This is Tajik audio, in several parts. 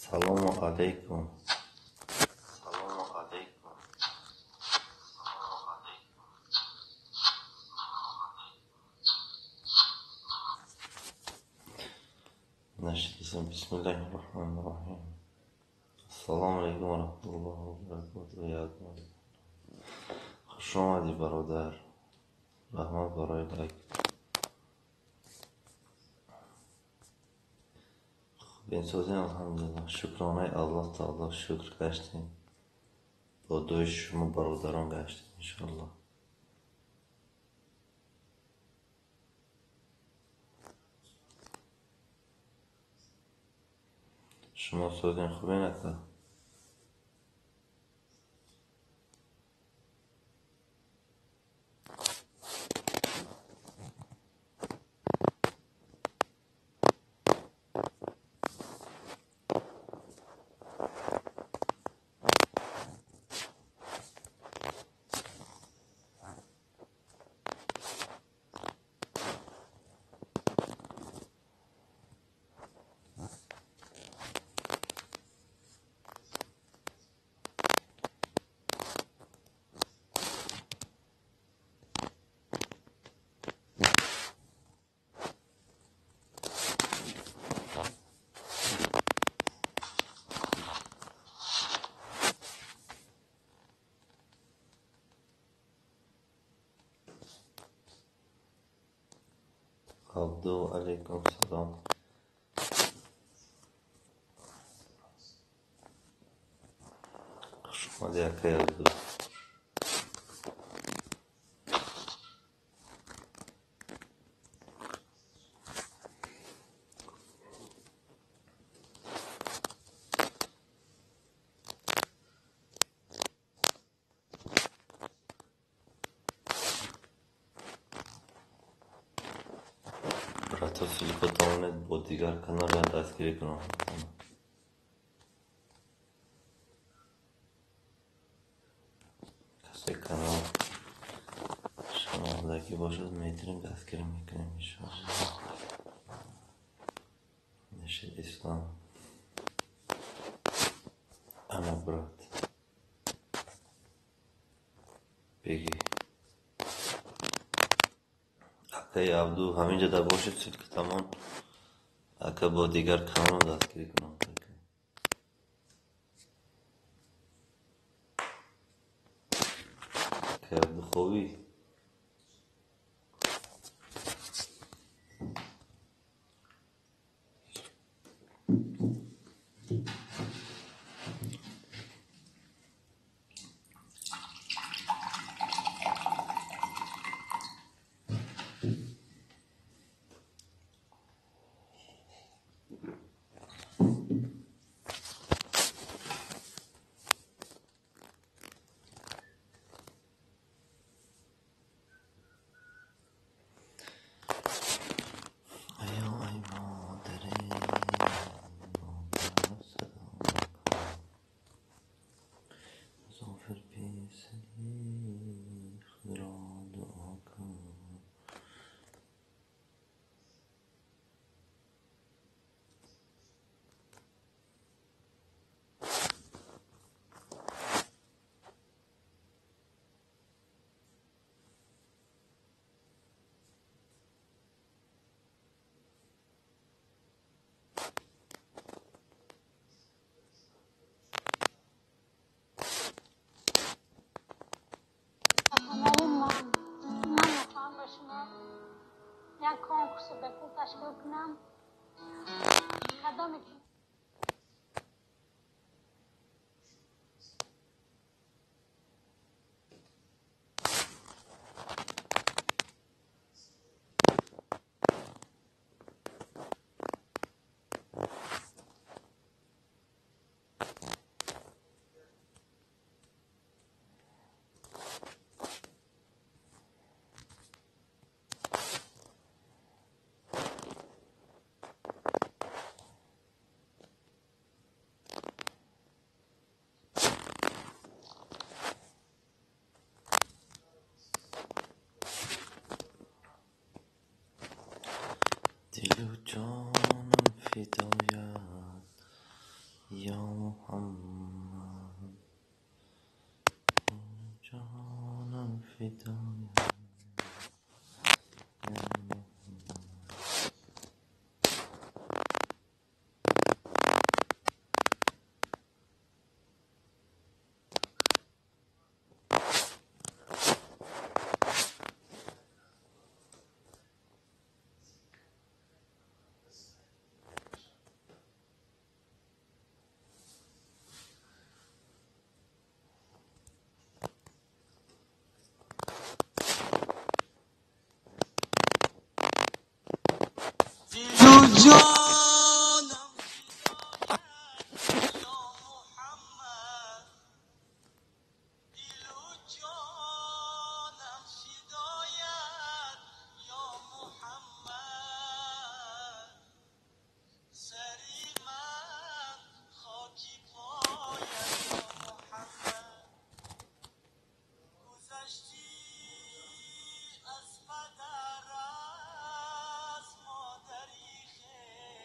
Салому алайкум. Нашидисам. Бисмиллаҳи роҳмани роҳим. Ассалому алайкум ва раҳматуллоҳи ва баракотуҳ. Хуш омадӣ, бародар. Раҳмат барои лайк. Бинсозем, алҳамдулиллоҳ. Шукронаи Аллоҳ таоло, шукр гаштем. Бо дуои шумо бародарон гаштем, иншоаллоҳ. Шумо созем, хубен, ака? Абду, алайкум салом. Хуш омадӣ, акаи Абду. Брато, ссылка тавонед бо дигар каналҳо дастгирӣ кунам. Касе канал шунавандагӣ бошад, метавонем дастгирӣ мекунем, иншоаллоҳ. Нашид Ислом. Ана, брат. Бигӣ. Акаи Абду, ҳаминҷо дар бошед, ссылка тамом. Ака, бо дигар каналҳо дастгирӣ кунам. Акаи Абду, хобӣ? Аё, ай модари, мусофир писари худро дуо кун. Ман мехоҳам ба шумо як конкурси бепул ташкил кунам. Кадоме ки ҷонам фидоят ё Муҳаммад, дилу ҷонам фидоят ё Муҳаммад, сари ман хоки поят ё Муҳаммад. Гузаштӣ аз падар, аз модари хеш.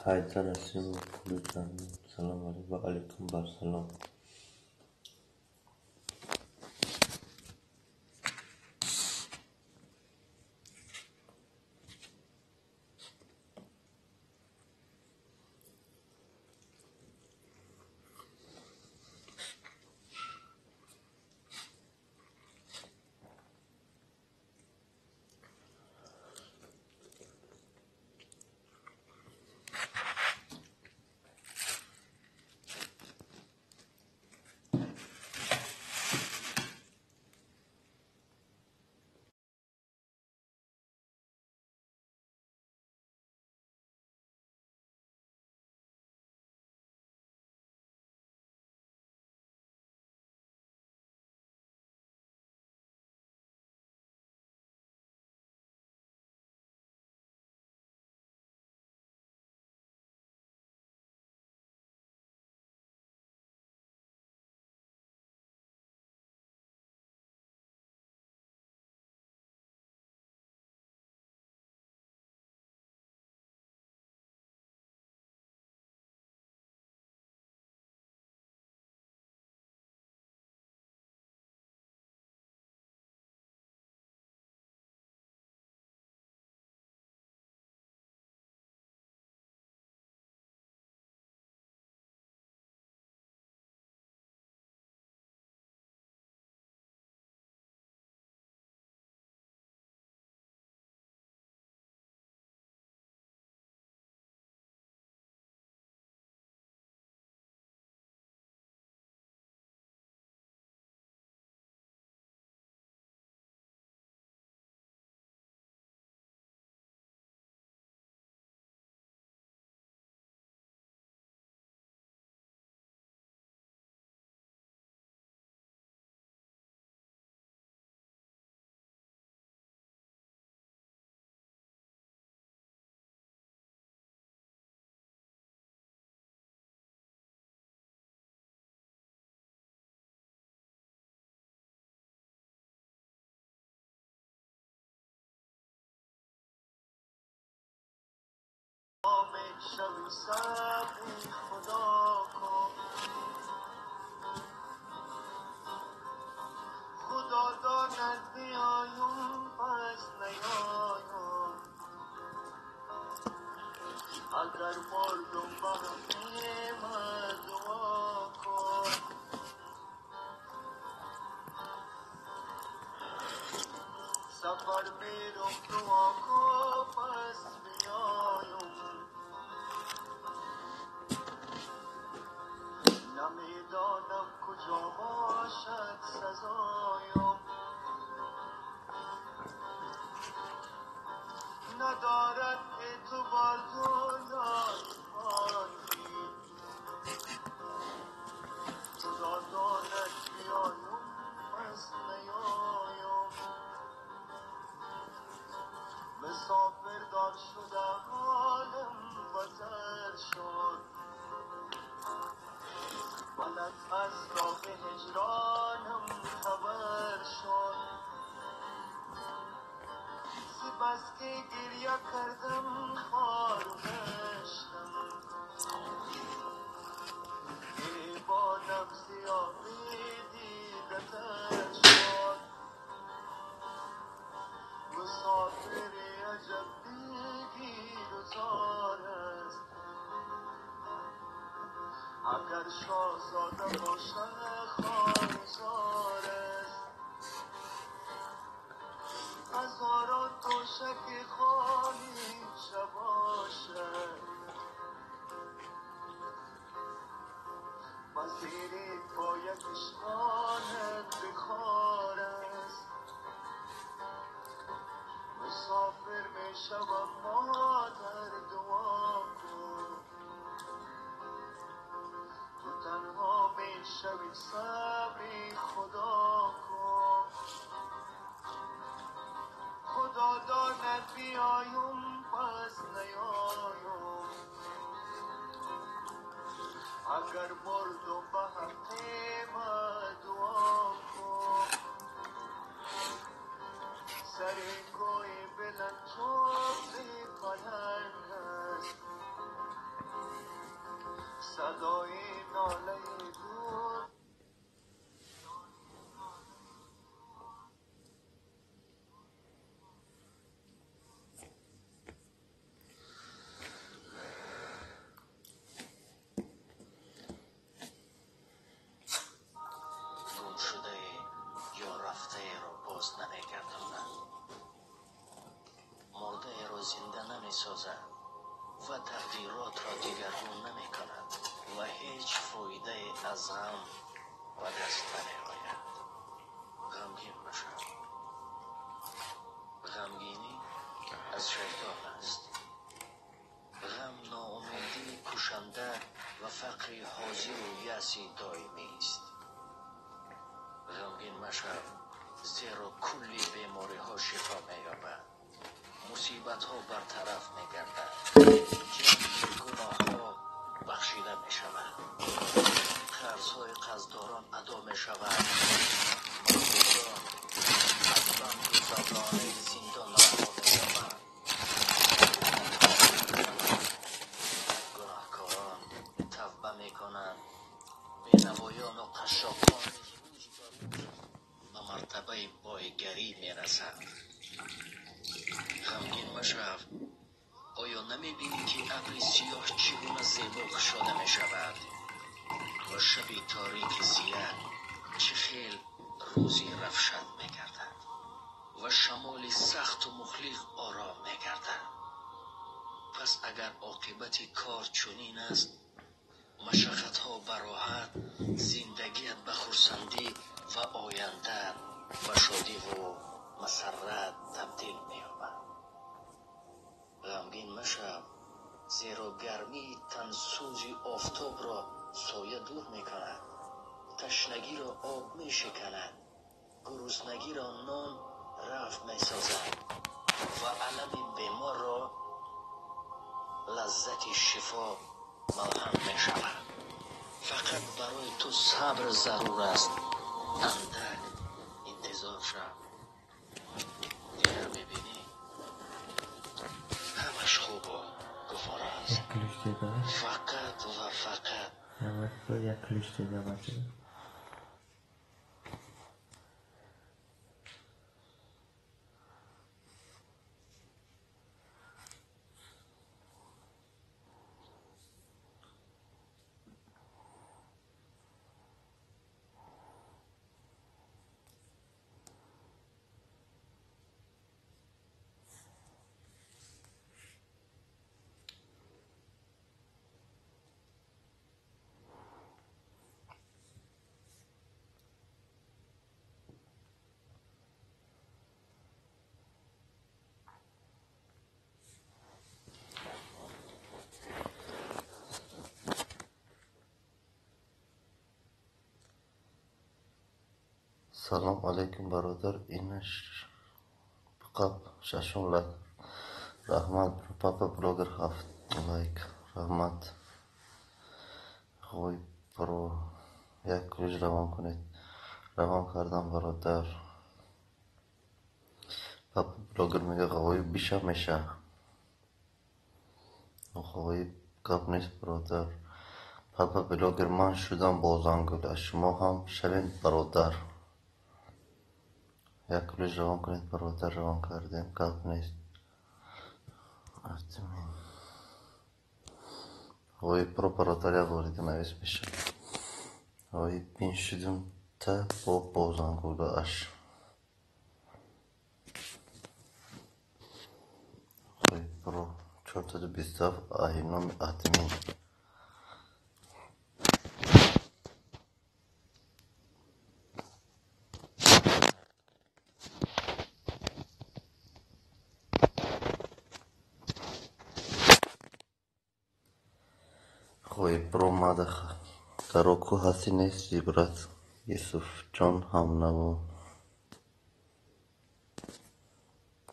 Ҳайдар Асимов Салом алейкум ва алейкум ассалом. شوی صبر خدا کن، خدا داند بیایم پس نیایم، اگر مردم به من دعا کن. سفر میرم دعا کن پس بیایم، نمیدانم کجا باشد سزایم، ندارد اعتبار دنیای فانی، خدا داند بیایم پس نیایم. مسافر دار شده حالم بدتر شد، بلد از راه هجرانم خبر شد، بس که گریه کردم خار گشتم، گریبانم سیاهی دیده تر شد. مسافر عجب بگیر و زار است، اگر شاهزاده باشد خوار و زار است. هزاران تشک خالی شباشد، زیر پایش خواند بخار است. مسافر می شوم مادر دعا کن، تو تنها می شوی صبری خدا کن. خدا داند بیایم پس نیایم، اگر مردم به حق من دعا کن. سر کوی بلند چوب پلنگ است، صدای ناله دور. گم شده یا رفته را باز نمیگرداند، مرده را زنده نمیسازد و تقدیرات را دیگرگون نمیکند و هیچ فایده از غم به دست نمیآید. غمگین مشو. غمگینی از شیطان است. غم ناامیدی کشنده و فقر حاضر و یأس دائمی است. غمگین مشو، زیرا کلی بیماری‌ها شفا می‌یابد، مصیبت‌ها برطرف می‌گردد، جمع گناه‌ها بخشیده می‌شود، قرض‌های قرضداران ادا می‌شود، مأموران از بند و زبانه زندان رها می‌شوند، گناهکاران توبه می‌کنند، بینوایان و قشاقان نیز روز به روز به مرتبه بایگری می‌رسند. غمگین مشو. آیا نمی‌بینی که ابر سیاه چگونه زیبا کشاده می‌شود و شب تاریک سیاه چه خیل روزی روشن می‌گردد و شمال سخت و مخلق آرام می‌گردد؟ پس اگر عاقبت کار چنین است، مشقت‌ها به راحت، زندگیت به خرسندی و آینده به شادی و مسرت تبدیل می‌یابد. غمگین مشو، زیرا گرمی تنسوز آفتاب را سایه دور می‌کند، تشنگی را آب می‌شکند، گرسنگی را نان رفع می‌سازد و الم بیمار را لذت شفا مرهم می‌شود. فقط برای تو صبر ضرور است. اندک انتظار شو، دیگر می‌بینی همش خوب و گوارا است. یک ключ دیده. فقط و فقط یک ключ دیده بچه. Салом алейкум, бародар. Инаш қаб шашум лайк. Раҳмат, папа блогер ҳафт лайк. Раҳмат. Ғоиб про як ключ равон кунед. Равон кардам, бародар. Папа блогер мега ғоиб биша меша. Ғоиб гап нест, бародар. Папа блогер ман шудам бозангул. Аз шумо ҳам шавем, бародар. Як ключ равон кунед, бародар. Равон кардем, гап нест. Админ. Ғоиб про бародар як вориди навис мешавад. Ғоиб бин шудум та бо бозангулааш. Ғоиб про 427 аҳиноми админ. Ғоиб про мада дар оку ҳастӣ нести, брат. Юсуфҷон ҳамнаво.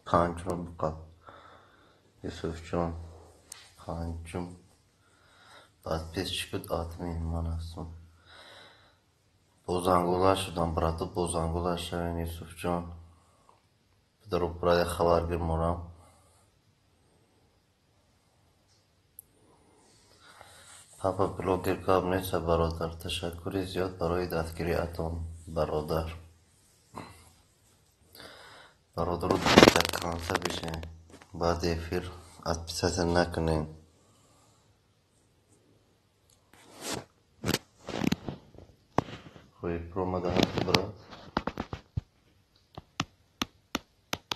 Панҷум қаб. Юсуфҷон панҷум. Подписчик буд админ ман ҳастам. Бозангула шудам, брату, бозангула шавем, Юсуфҷон. Даро брат як хабар гир морам. Папа блогер гап нест, бародар. Ташаккури зиёд барои дастгириатон, бародар. Бародаро, дар конца бишин. Баъди эфир отписаться накунем. Хои промада ҳаст, брат?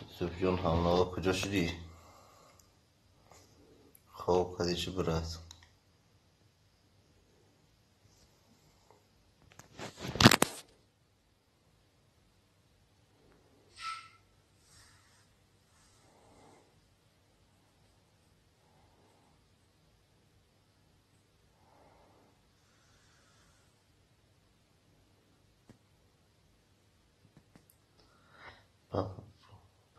Юсуфҷон, ҳамнаво куҷо шудӣ? Хоб кардӣ чӣ, брат?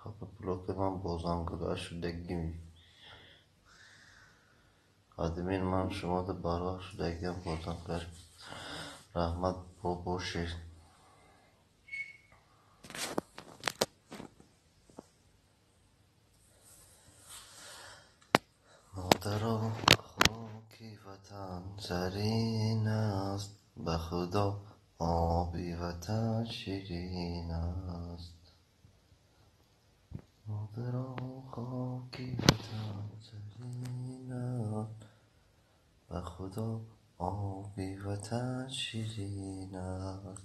Папа блогер, ман бо зангула шудагим. Админ, ман шумода барвақт шудагиам бо зангула. Раҳмат, бо бошед. Модаро, хоки ватан зарин аст, ба худо оби ватан ширин аст. Модаро, хоки ватан зарин аст, ба худо оби ватан ширин аст.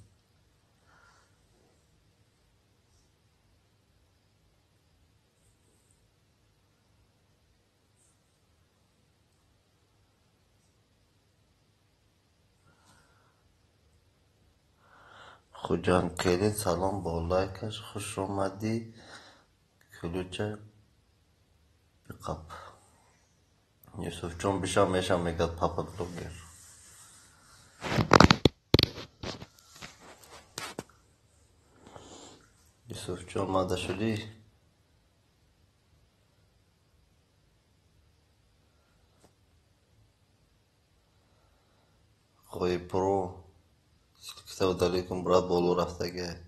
Хуҷанд келин, салом бо лайкаш, хуш омадӣ. Ключа биқап. Юсуфҷон, бишам мешам, мегӯяд папа блогер. Юсуфҷон, мада шудӣ? Ғоибпуро, ссылката удалить кун, брат, боло рафтагиа.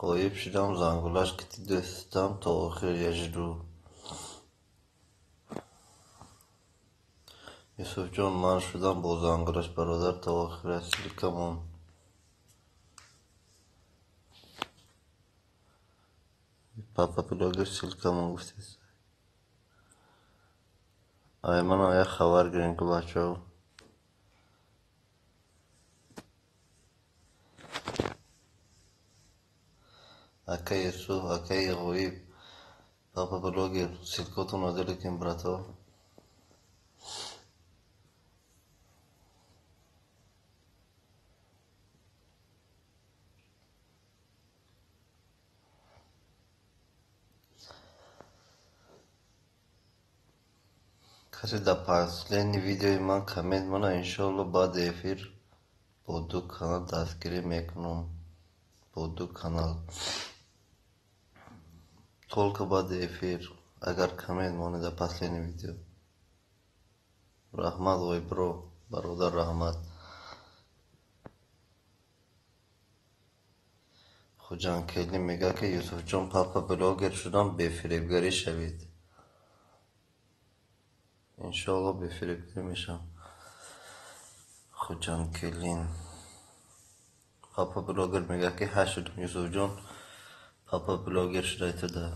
Ғоиб шудам, зангулаш кити дӯстам, то охир я жду. Юсуфҷон, ман шудам бо зангулаш, бародар, то охира ссылка мон. Папа блогер ссылка мон гуфтест. Ай, мана як хабар гирем ку, бачаҳо. Акай Юсуф, акаи Ғоиб, папа блогер, ссылкотон удалить кун, брато. Касе дар последний видеои ман коммент мона, иншоалло баъди эфир бо ду канал дастгирӣ мекунам. Бо ду канал. Только баъди эфир, агар коммент монед дар последний видео. Раҳмат, Ғоибро, бародар, раҳмат. Хуҷанд келин мегӯяд, ки Юсуфҷон, папа блогер шудам, бефиребгарӣ шавед. Иншоалло бефиребгарӣ мешавам. Хуҷанд келин. Папа блогер мегӯяд, ки ҳа шудам, Юсуфҷон, папа блогер шудай туда.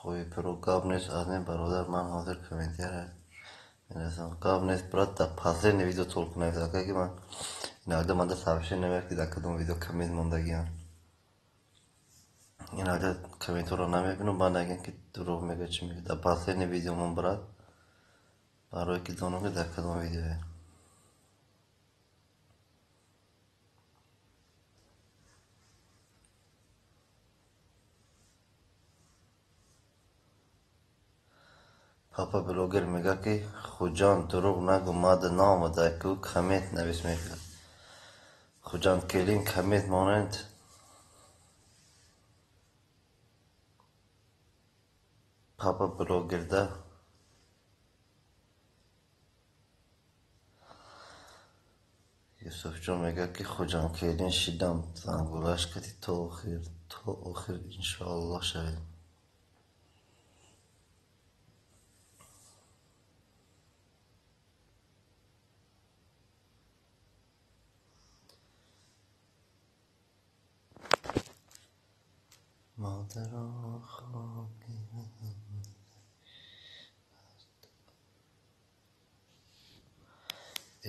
Ғоибпуро, гап нест, админ бародар, ман ҳозир комментария мерасам. Гап нест, брат, дар последний видео только навис, ака, ки ман иногда манда сообщение намеяд, ки дар кадом видео коммент мондагиам. Иногда комментҳоро намебинам, баъд нагӯям, ки дурӯғ мегӯяд, чӣ мегӯяд. Дар последний видео мон, брат, барое ки донам, ки дар кадом видеое. Папа блогер мегӯяд, ки Хуҷанд, дурӯғ нагӯ, мада наомада, ку коммент навис, мегӯяд. Хуҷанд келин, коммент монед. Папа блогерда. Юсуфҷон мегӯяд, ки Хуҷандкелин шидам, зангулаш кати то охир, то охир иншоаллоҳ шавем. Модаро хоки.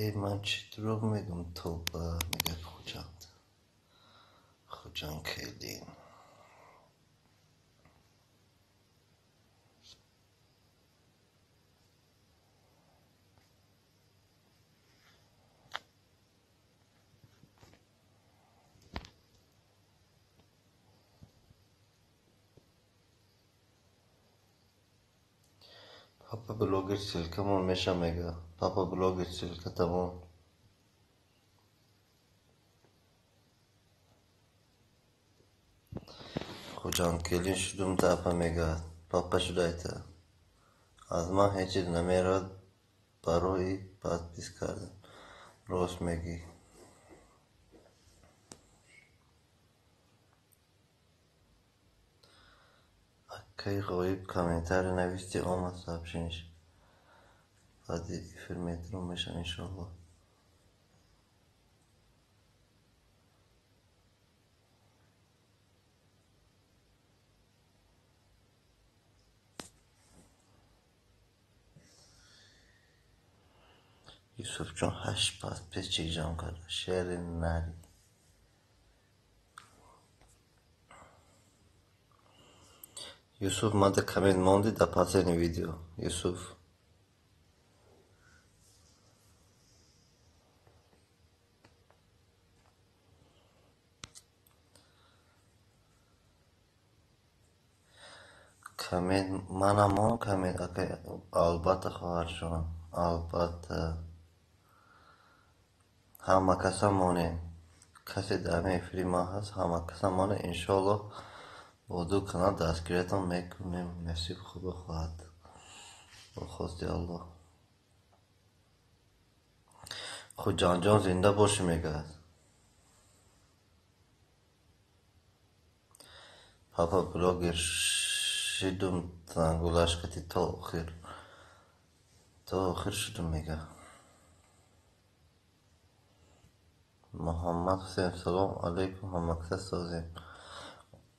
Эй, ман чӣ дурӯғ мегӯм, тоба, мегӯяд Хуҷанд. Хуҷандкелин. Папа блогер ссылкамон меша мега. Папа блогер ссылка тамом. Хуҷандкелин шудум та апа мега. Папа шудайта. Аз ман ҳеҷ чиз намеравад барои подпис кардан. Рост мегӣ. Акаи ғоиб комментарий нависти, омад сообщениш. Баъди эфир метро мешам иншоаллоҳ. Юсуфҷон ҳашт подписчик ҷамъ карда. Шери нари. Юсуф, мада коммент монди дар последний видео. Юсуф. Коммент манам мон коммент акай, албатта хоҳарҷон, албатта. Ҳама каса монем. Касе дар ҳамин эфири ман ҳаст, ҳама каса монем, иншоаллоҳ бо ду канал дастгириятон мекунем. Насиб худо хоҳад. Бо хости Аллоҳ. Хуҷандҷон зинда бошӣ мегӯяд. Папа блогер шидум зангулаш кати то охир. То охир шудум мега. Муҳаммад Ҳусейн, салом алейкум, ҳамакса созем.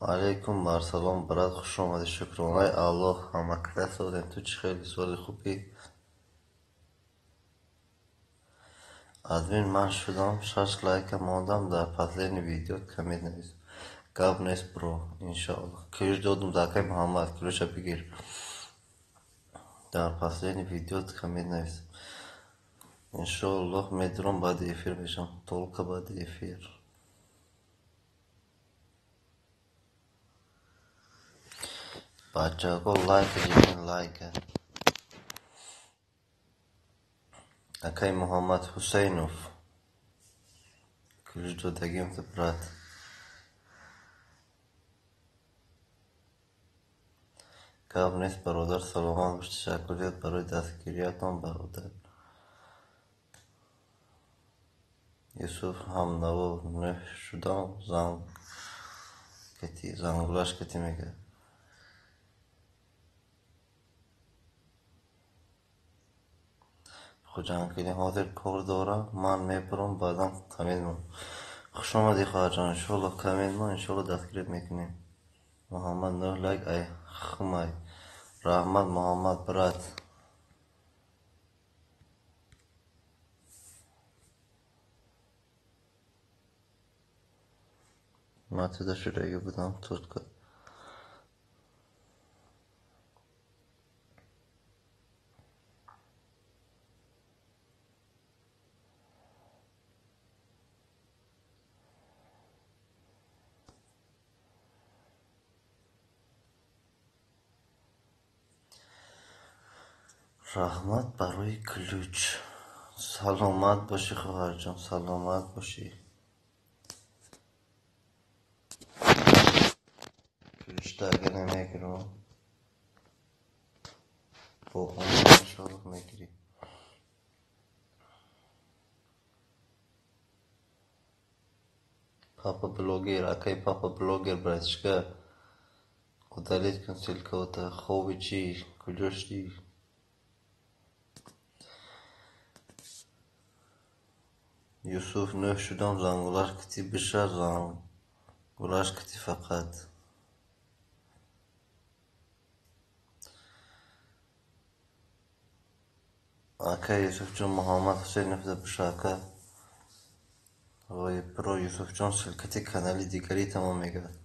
Алейкум барсалом, брат, хуш омадӣ. Шукронаи Аллоҳ, ҳамакса созем. Ту чӣ хеле соли хубӣ? Админ ман шудам, шаш лайка мондам дар последний видео коммент навис. Гап нест, бро, иншоаллоҳ. Ключ додум да акай Муҳаммад, ключа бигир. Дар последний видео коммент навис. Иншоаллоҳ медурам, баъди эфир мешам. Только баъди эфир. Бачаҳо лайка ҷиген лайка. Акай Муҳаммад Ҳусейнов. Ключ додагим ту, брат. Гап нест, бародар, саломат бош. Ташаккур зиёд барои дастгириятон, бародар. Юсуф ҳамнаво нӯҳ шудам, занг кати, зангулаш кати мегӯяд. Хуҷандкелин ҳозир кор дорам, ман мебурам, баъдан коммент мон. Хуш омадӣ, хоҳарҷон, иншоаллоҳ коммент мон, иншоаллоҳ дастгирит мекунем. Муҳаммад нӯҳ лайк ай хумай. Раҳмат, Муҳаммад, брат. Ман туда шудагӣ будам, тутка. Раҳмат барои ключ. Саломат бошӣ, хоҳарҷон, саломат бошӣ. Ключта агар намегирам. Бо он иншоаллоҳ мегирӣ. Папа блогер, акай папа блогер, братишка, удалить кун ссылкаота. Хоби чӣ? Куҷо шудӣ? Юсуф нӯҳ шудам, зангулаш кити биша, зангулаш кити фақат. Ака Юсуфҷон, Муҳаммад Ҳусейнов да биша, ака. Вой про Юсуфҷон, ссылкати канали дигари тамом мегардад.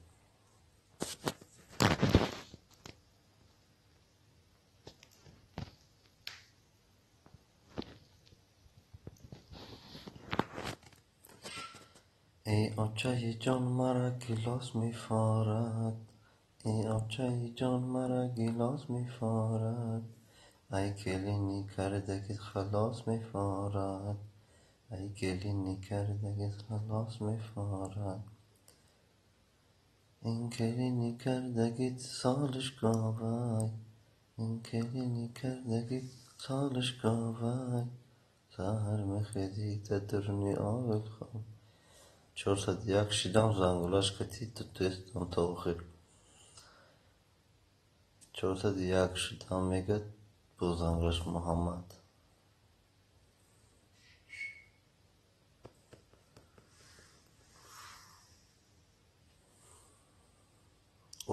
Эй очаи ҷон, мара гилос мефорад, эй очаи ҷон, мара гилос мефорад, ай келини кардагит халос мефорад, ай келини кардагит халос мефорад, ин келини кардагит солиш говай, ин келини кардагит солиш говай, саҳар мехезӣ да дуруни оғилхон. 401 шидам, зангулаш кати дӯстам то охир. 401 шидам, мегӯяд бо зангулаш Муҳаммад.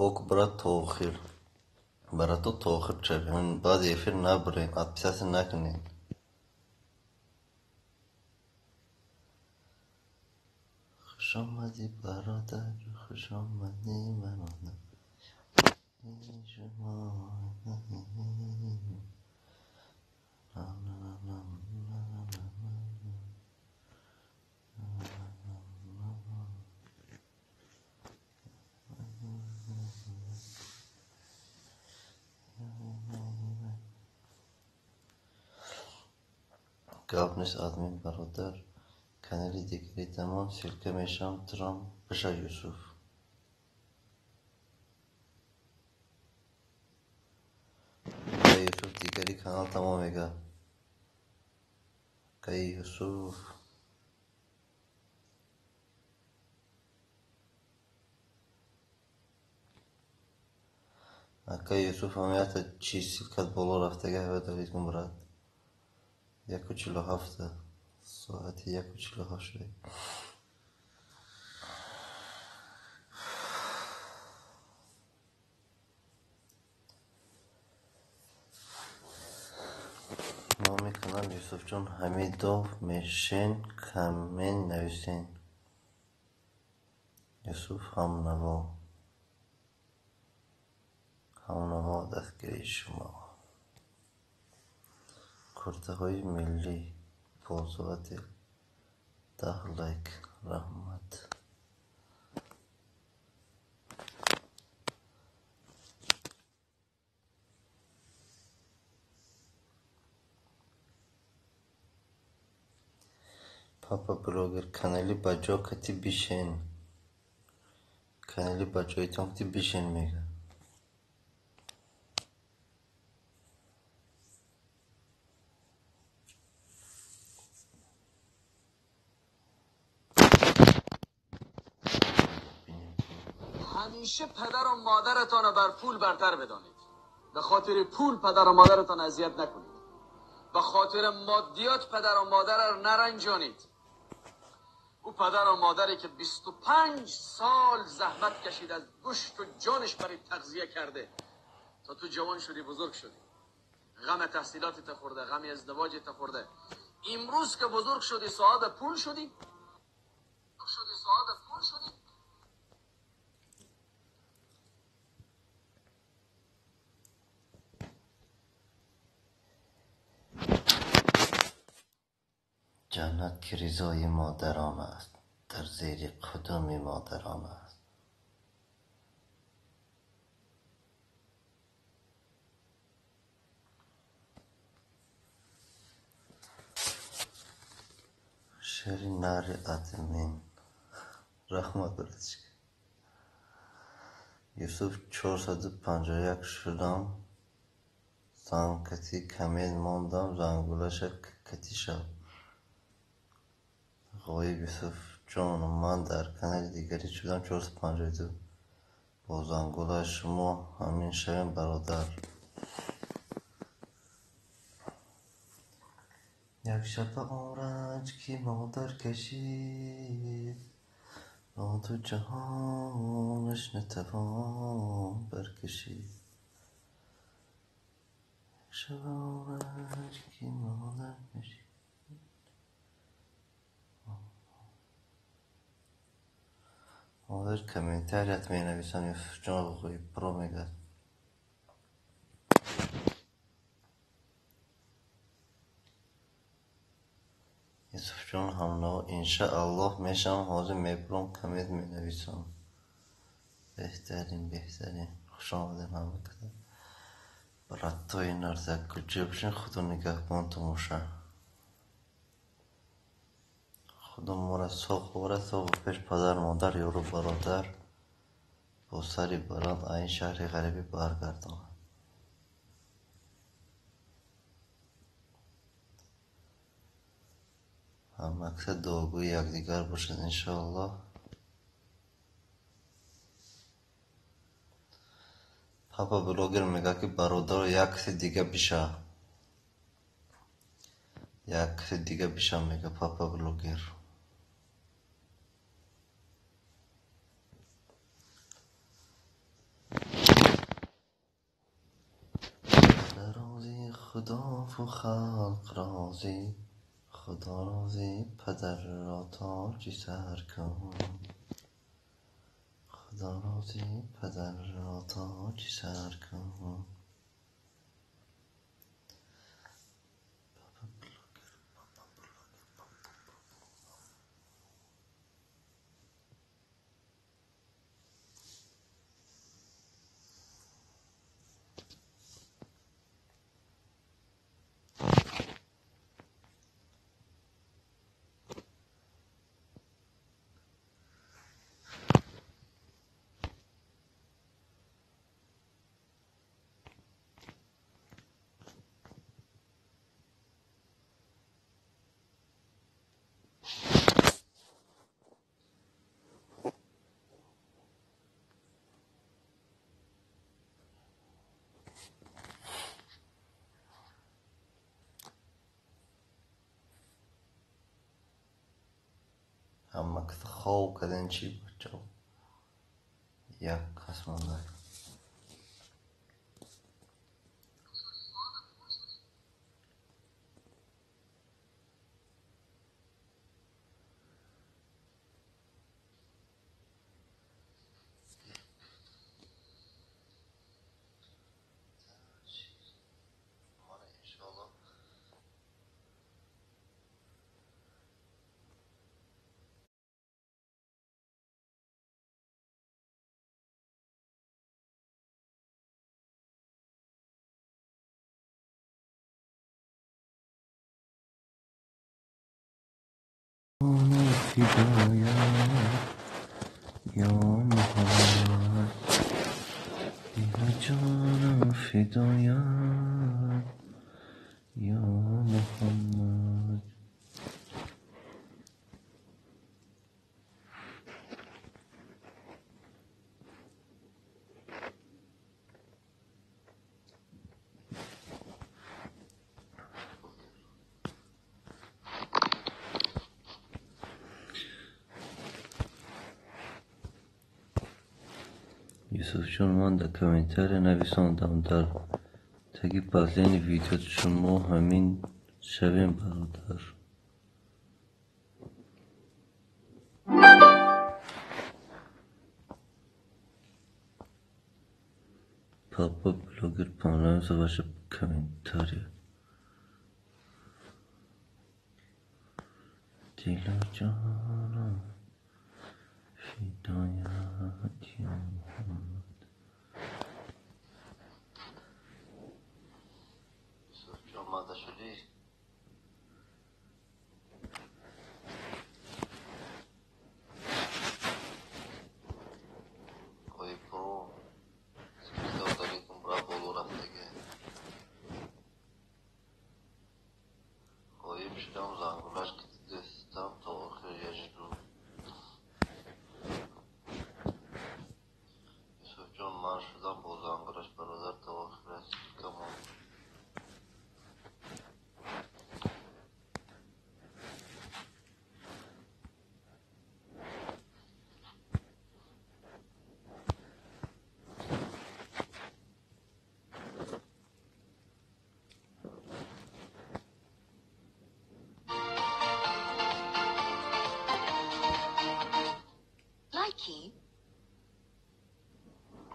Ок, брат, то охир. Барато то охир чавем. Баъди эфир набурем, отписаться накунем. Хуш омадӣ, бародар, хуш омадӣ, бародар. Шумо. Гап нест, админ бародар. Канали дигари тамом ссылка мешавам, турам биша, Юсуф. Ака Юсуф, дигари канал тамом мега. Акаи Юсуф. Ака Юсуф, ҳамаята чӣ ссылкат боло рафтага, ҳава далид кун, брат. 1:47, соати 1:47 шуда. Номи канал Юсуфҷон Ҳамидов мешен, коммент нависен. Юсуф Ҳамнаво. Ҳамнаво дастгирии шумо. Куртаҳои миллӣ. Пользователь. 10 лайк. Раҳмат. Папа блогер, канали ба ҷо кати бишен. Канали ба ҷоитон кати бишен, мега. همیشه پدر و مادرتان را بر پول برتر بدانید. به خاطر پول پدر و مادرتان اذیت نکنید. به خاطر مادیات پدر و مادر را نرنجانید. او پدر و مادری که 25 سال زحمت کشید، از گوشت و جانش برای تغذیه کرده تا تو جوان شدی، بزرگ شدی، غم تحصیلات تا خورده، غم ازدواج تا خورده. امروز که بزرگ شدی، صاحب پول شدی، صاحب پول شدی. Ҷаннат ки ризои модарон аст, дар зери қудуми модарон аст. Шери нари админ. Раҳмат, братишка. Юсуф, 451 шудам, Занг кати коммент мондам, зангулаша кати шав. Ғоиб Юсуфҷон, ман дар канали дигарӣ шудам 452. Бо зангула шумо ҳамин шавем, бародар. Як шаба он ранҷ, ки модар кашид, бо ду ҷаҳонаш натавон баркашид. Як шаба он ранҷ, ки модар кашид. Ҳозир комментарият менависам, Юсуфҷон Ғоибпуро мегӯяд. Юсуфҷон ҳамнаво, иншааллоҳ мешавам, ҳозир мебурам, коммент менависам. Беҳтарин, беҳтарин. Хуш омадед ҳама каса. Братои нарзак, куҷо бошен, Худо нигаҳбонтон боша. Худо моро соғ орад, соғу пеш падар, модар, ёру бародар бо сари баланд аз ин шаҳри ғарибӣ баргардонад. Ҳамакса дуогӯи якдигар бошед, иншоаллоҳ. Папа блогер мегӯяд, ки бародаро, як каси дига биша. Як каси дига биша, мегӯяд папа блогер. Розӣ Худову халқ розӣ, Худо розӣ, падарро тоҷи сар кун. Худо розӣ, падарро тоҷи сар кун. Папа блогер, папа блогер, папа блогер. Ҳама каса хоб кардем, чӣ бачаҳо? Як кас монда. Мана иншоаллоҳ. Фидоят ё Муҳаммад, дилу ҷонам фидоят ё Муҳаммад. Юсуфҷон, ман дар комментария нависондам дар таги последний видео, шумо ҳамин шавем, бародар. Папа блогер, понравился ваша комментарий. Дилу ҷонам фидоят ё Муҳаммад. Юсуфҷон, омада шудӣ? Ғоибпуро, додагитон брат боло рафтага. Шудам, зангулаш дестам, то охир я жду. Юсуфҷон, ман шудам бо зангулаш, бародар, то охир ссылка монд.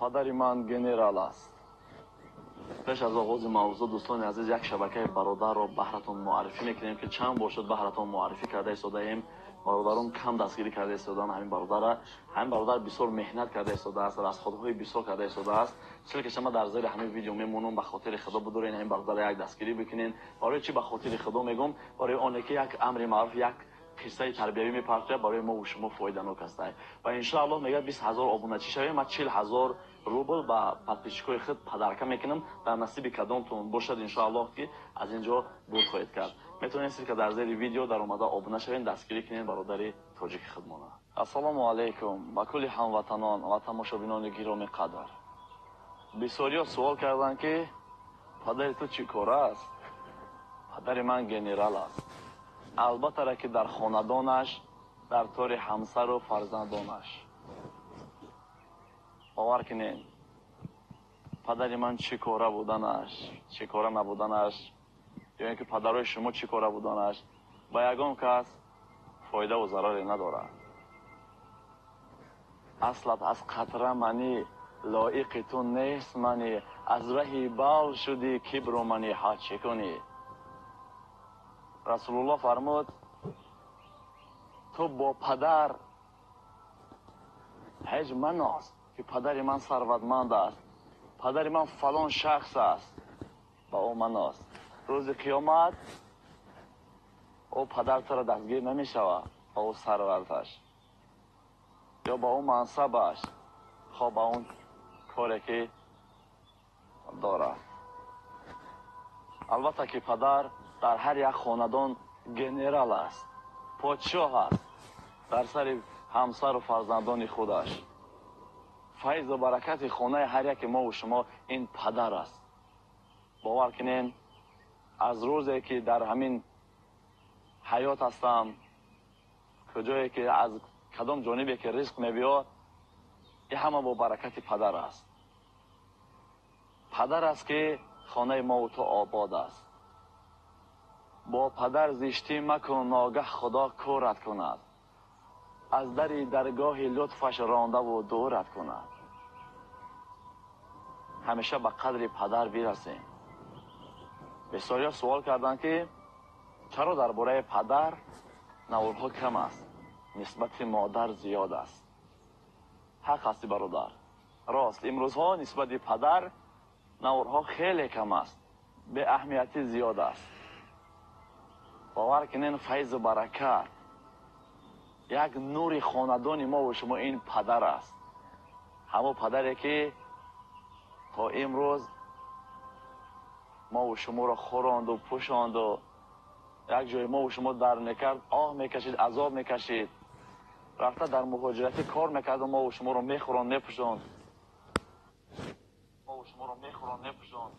Падари ман генерал аст. Пеш аз оғози мавзӯъ, дӯстони азиз, як шабакаи бародарро баҳратон муаррифӣ мекунем, ки чанд бор шуд баҳратон муаррифӣ карда истодаем. Бародарон кам дастгирӣ карда истодаанд ҳамин бародарра. Ҳамин бародар бисёр меҳнат карда истодааст, расходҳои бисёр карда истодааст. Ссылка шама дар зери ҳамин видео мемонам. Ба хотири Худо бидорен, ҳамин бародарро як дастгирӣ бикунен. Барои чӣ ба хотири Худо мегӯм? Барои оне ки як амри маъруф, як қиссаи тарбиявӣ мепартояд, барои мо шумо фоиданок ҳастад. Ва иншоаллоҳ мегӯяд, 20 000 обуначӣ шавем, ман 40 000 рубл ба подписчик ои худ подарка мекунам. Дар насиби кадомтон бошад, иншоаллоҳ, ки аз ин ҷо бурд хоҳед кард. Метавонед ссылка дар зери видео дар омада обуна шавед, дастгирӣ кунед бародари тоҷики худмона. Ассалому алайкум ба кулли ҳамватанон ва тамошобинони гиромӣ қадр. Бисёриҳо суол карданд, ки падари ту чӣ кора аст? Падари ман генерал аст, албаттара, ки дар хонадонаш, дар тори ҳамсару фарзандонаш. Бовар кунед, падари ман чӣ кора буданаш, чӣ кора набуданаш, ё ин ки падарои шумо чӣ кора буданаш ба ягон кас фоидаву зараре надорад. Аслат аз қатра манӣ лоиқи ту нест манӣ, аз раҳи бал шудӣ, кибру манӣ, ҳа чӣ кунӣ? Расулуллоҳ фармуд: ту бо падар ҳеҷ маноз, ки падари ман сарватманд аст, падари ман фалон шахс аст. Ба ӯ маноз, рӯзи қиёмат ӯ падар туро дастгир намешавад ба ӯ сарваташ ё ба ӯ мансабаш, хо ба он коре ки дорад. Албатта ки падар дар ҳар як хонадон генерал аст, подшоҳ аст дар сари ҳамсару фарзандони худаш. Файзу баракати хонаи ҳар яке мову шумо ин падар аст. Бовар кунен, аз рӯзе ки дар ҳамин ҳаёт ҳастам, куҷое ки, аз кадом ҷонибе ки ризқ мебиёд, ин ҳама бо баракати падар аст. Падар аст, ки хонаи мову ту обод аст. Бо падар зиштӣ макун, ногаҳ Худо кӯрат кунад, аз дари даргоҳи лутфаш рондаву дурат кунад. Ҳамеша ба қадри падар бирасем. Бисёриҳо суол карданд, ки чаро дар бораи падар наворҳо кам аст, нисбати модар зиёд аст. Ҳақ ҳасти, бародар, рост, имрӯзҳо нисбати падар наворҳо хеле кам аст, беаҳамиятӣ зиёд аст. Бовар кунен, файзу баракат, як нури хонадони мову шумо ин падар аст. Ҳамон падаре ки то имрӯз мову шуморо хӯронду пӯшонду, як ҷои мову шумо дар мекард, оҳ мекашид, азоб мекашид, рафта дар муҳоҷиратӣ кор мекарду мову шуморо мехӯронд, мепӯшонд, мову шуморо мехӯронд, мепӯшонд.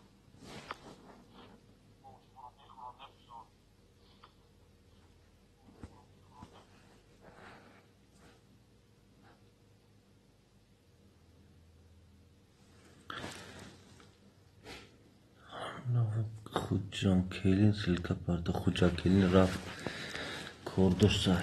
Хуҷон келин ссылка парда. Хуҷа келин рафт, кор дошта.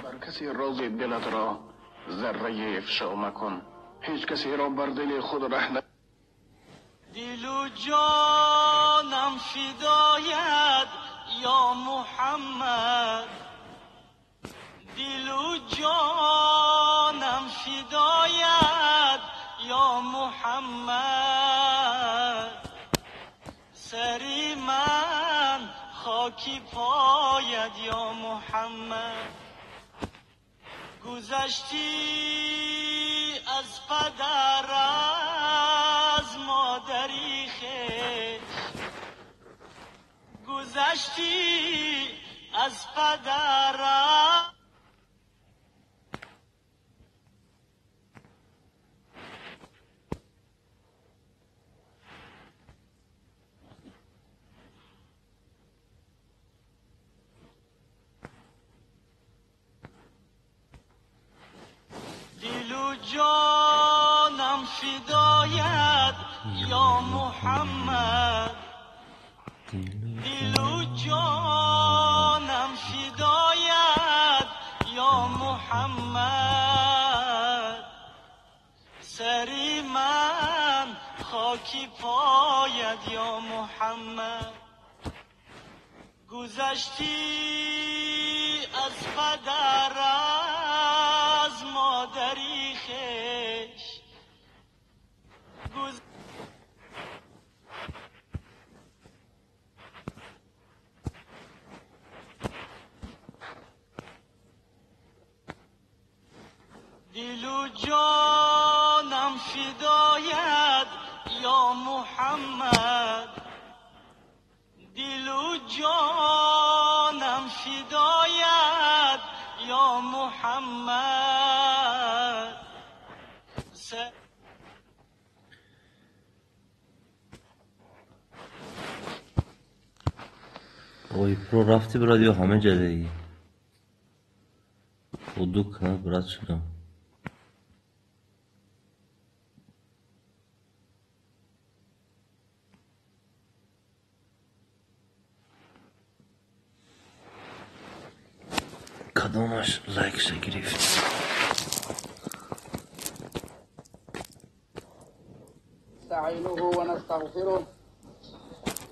بر کسی راز دلت را ذره افشا مکن، هیچ کسی را بر دل خود ره دل و جانم. فدایت یا محمد، دل و جانم فدایت یا محمد، سری من خاکی پاید یا محمد. گذشتی از پدر از مادری خویش، گذشتی از پدر. دل و جانم فدایت یا محمد، دل و جانم فدایت یا محمد، سری من خاکی پاید یا محمد. گذشتی از پدر از مادری خویش، دل و جانم فدایت یا محمد، دل و جانم فدایت یا محمد. Ой, про рафти брат ё ҳама ҷадаи ду канал брат шудам. Кадомаш лайкша гирифт? نستعينه ونستغفره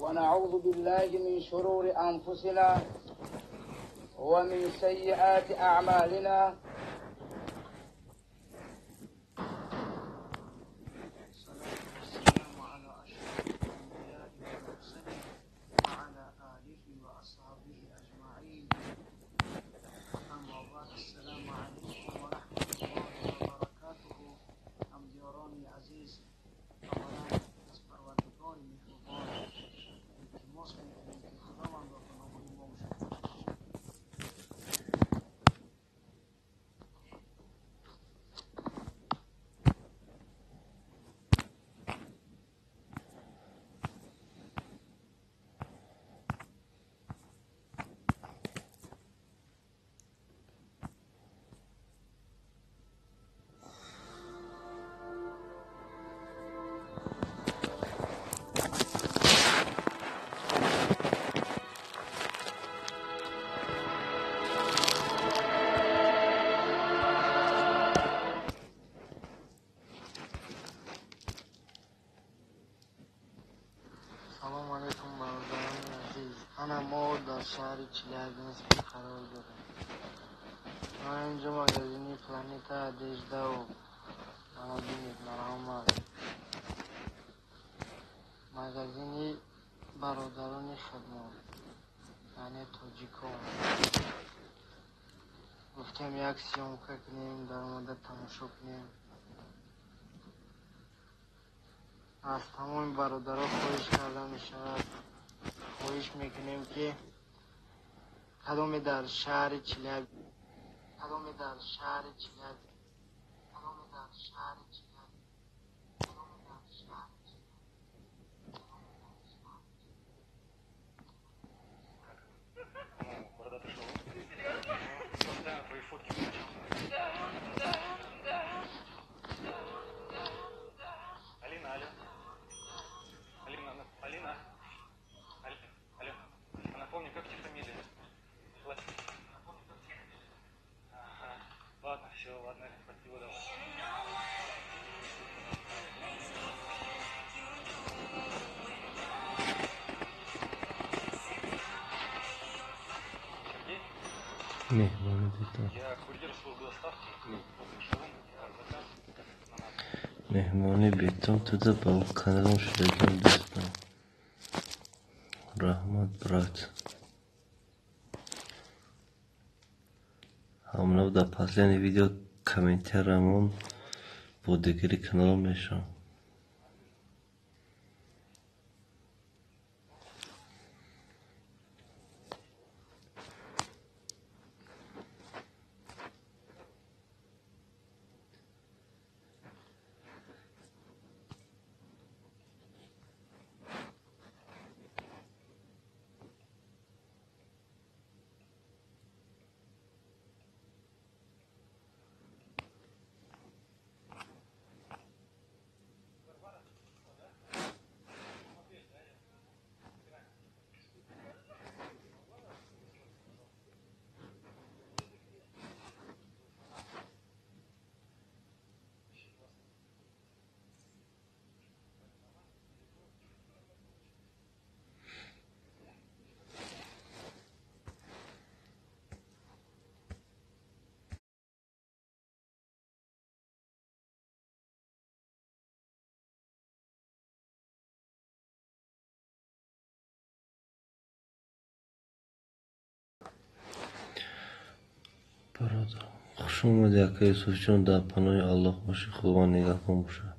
ونعوذ بالله من شرور أنفسنا ومن سيئات أعمالنا. والسلام على أشرف الأنبياء والمرسلين وعلى آله وأصحابه أجمعين. أما بعد، السلام عليكم ورحمة الله وبركاته. همدیاران عزیز، اولا از پروردگار مهربان التماس میکنیم که خداوند را گناهان ما و شما Салом алейкум, бародарони азиз. Ана мо дар шаҳри Челябинск қарор дорем. Ман инҷо магазини Планета Одеждау. Мана бинед, марҳамат. Магазини бародарони худмон, яъне тоҷикон. Гуфтем як съёмка кунем, даромада тамошо кунем. Аз тамоми бародаро хоҳиш карда мешавад, хоҳиш мекунем, ки кадоме дар шаҳри Челяб, кадоме дар шаҳри Челяб, кадоме дар шаҳри Челяб, кадоме дар шаҳри Челяб. Бородатый шоу. Постоянно твои фотки включал. Алина, алло. Алина, Алина. Алина, алло. А напомни, как тебе фамилия? Ага. Ладно, все, ладно, Алина, спасибо, давай. Меҳмони бетон. Меҳмони бетон туда ба каналам шудагиам дӯстон. Раҳмат, брат. Ҳамнав дар последний видео комментариямон бо дигари каналам мешавам. Бародар, хуш омадӣ, ака Юсуфҷон, дар паноҳи Аллоҳ бошӣ, Худованд нигаҳбон бошад.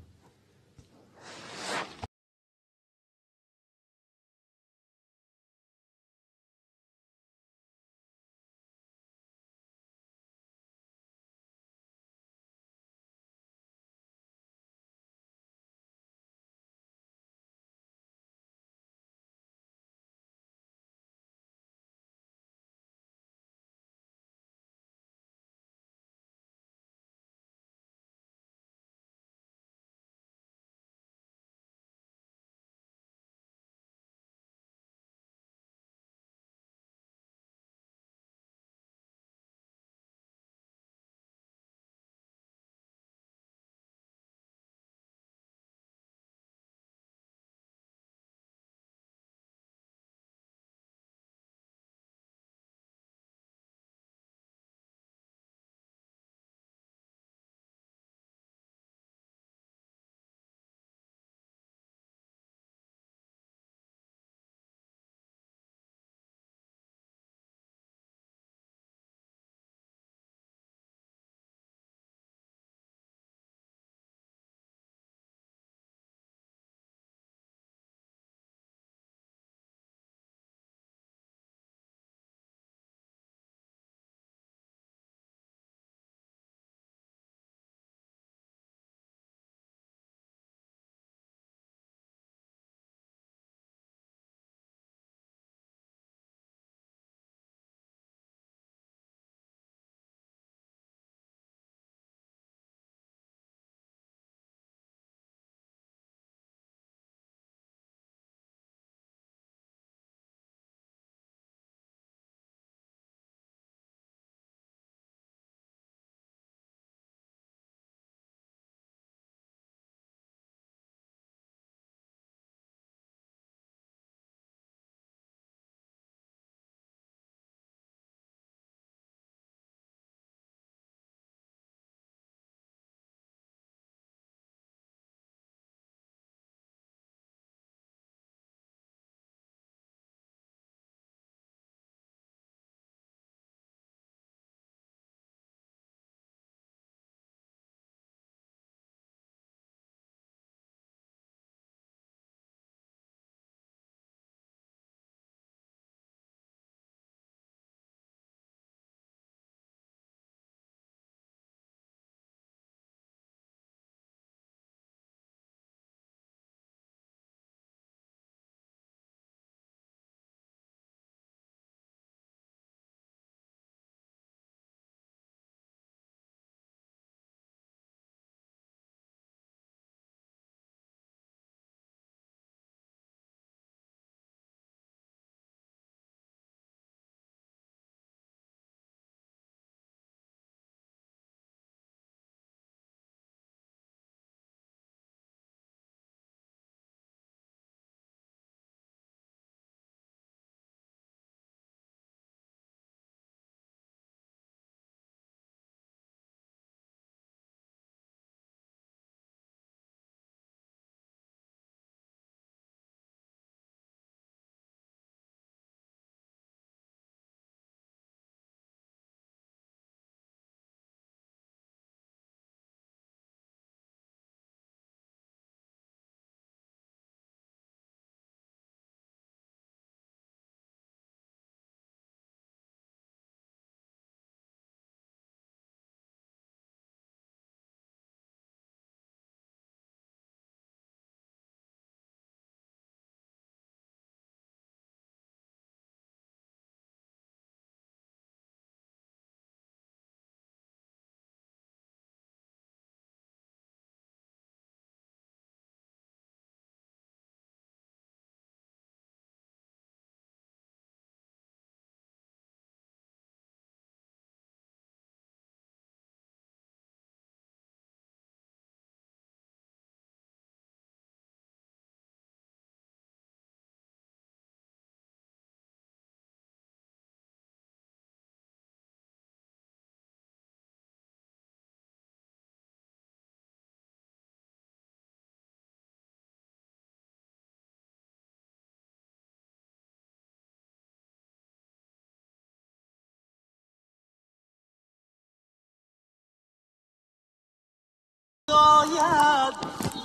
فدایت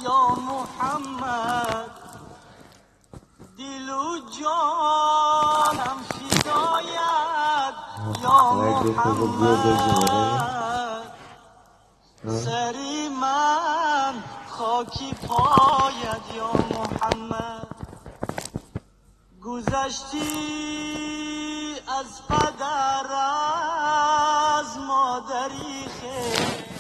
یا محمد، دل و جانم فدایت یا محمد، سری من خاکی پایت یا محمد. گذشتی از پدر از مادری خیر،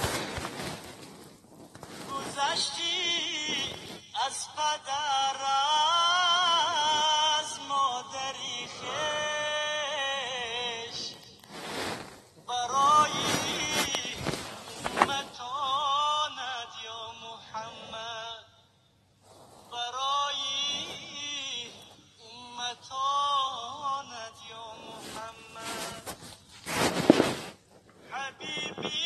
گذشتی از پدر از مادری خویش، برای امتانت یا محمد، برای امتانت یا محمد. حبیبی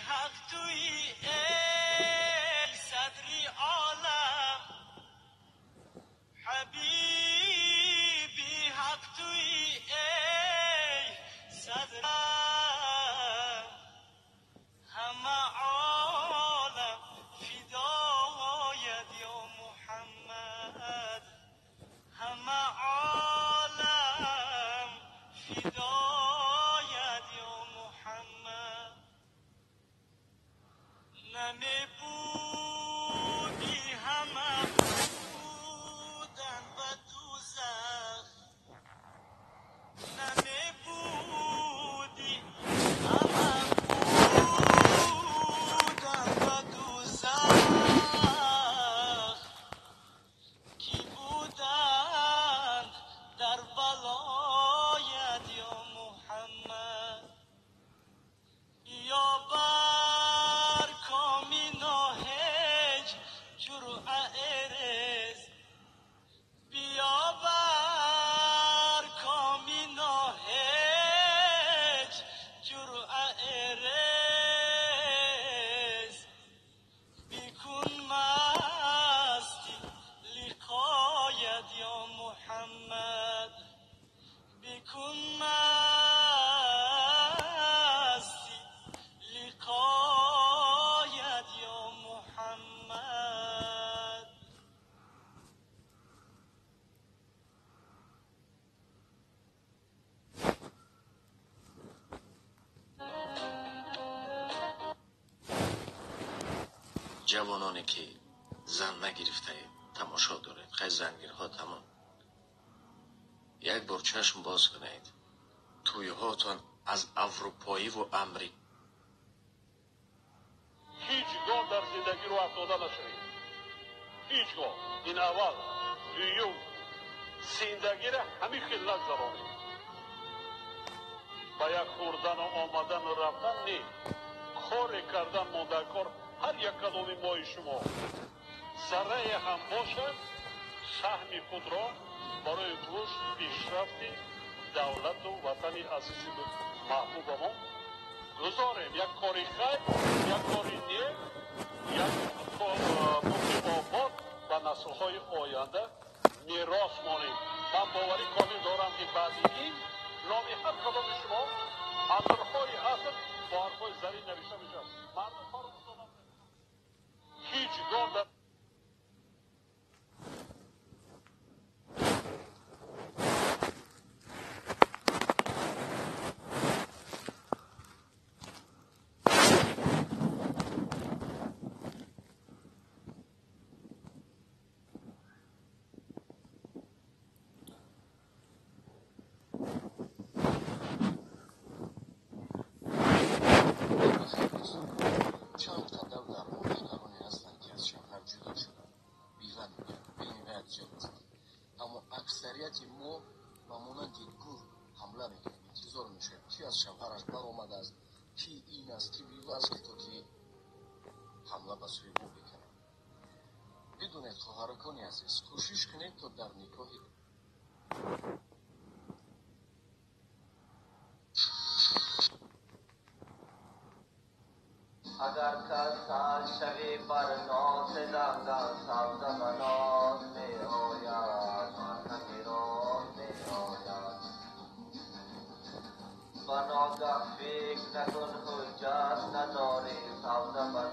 حق توی ای صدر عالم، حبیبی حق توی ای صدر، همه عالم فدایت یا محمد، همه عالم فدایت یا محمد. نمی بودی همه بودن به دوزخ، نمی بودی همه بودن به دوزخ، کی بودند در ولایت یا محمد. یا بر کامی ناهج جرعه ارز، بیا بر کامی ناهج جرعه ارز، بیکن مستی لقایت یا محمد، بیکن مستی لقایت یا محمد. Ҷавононе ки зан нагирифтаед, тамошо доред, хай зангирҳо тамом. Як бор чашм боз кунед, тӯйҳоятон аз аврупоиву амрик. Ҳеҷ гоҳ дар зиндагӣ рӯ афтода нашавед, ҳеҷ гоҳ. Ин аввал. Дуюм, зиндагиро ҳамин хел нагзаронед, ба як хӯрдану омадану рафтан не, коре кардан мондакор. Ҳар як кадоми мои шумо заррае ҳам бошад, саҳми худро барои рушд пешрафти давлату ватани азизи маҳбубамон гузорем. Як кори хайр, як кори нек, як мулки обод ба наслҳои оянда мерос монем. Ман боварӣ комил дорам, ки баъди ин номи ҳар кадоми шумо асрҳои аср бо ҳарфҳои зарин навишта мешавад. Мардум фаромӯш ҳеҷ гоҳ дар чанд қадар дар мо духтароне ҳастанд, ки аз шавҳар ҷудо шуданд, бива мегӯянд, бениҳоят зиёд ҳастанд. Аммо аксарияти мо ба монанди гург ҳамла мекунем, интизор мешавем, ки аз шавҳараш баромадааст, ки ин аст, ки бива аст, ки то ки ҳамла ба сӯи ӯ бикунад. Бидонед, хоҳаракони азиз, кӯшиш кунед, то дар никоҳи Агар кас шавӣ бар носи дангал, сабза ба ноз меояд, марҳами роз меояд. Ба ногаҳ фикр накун, ҳуҷҷат надорӣ, сабза ба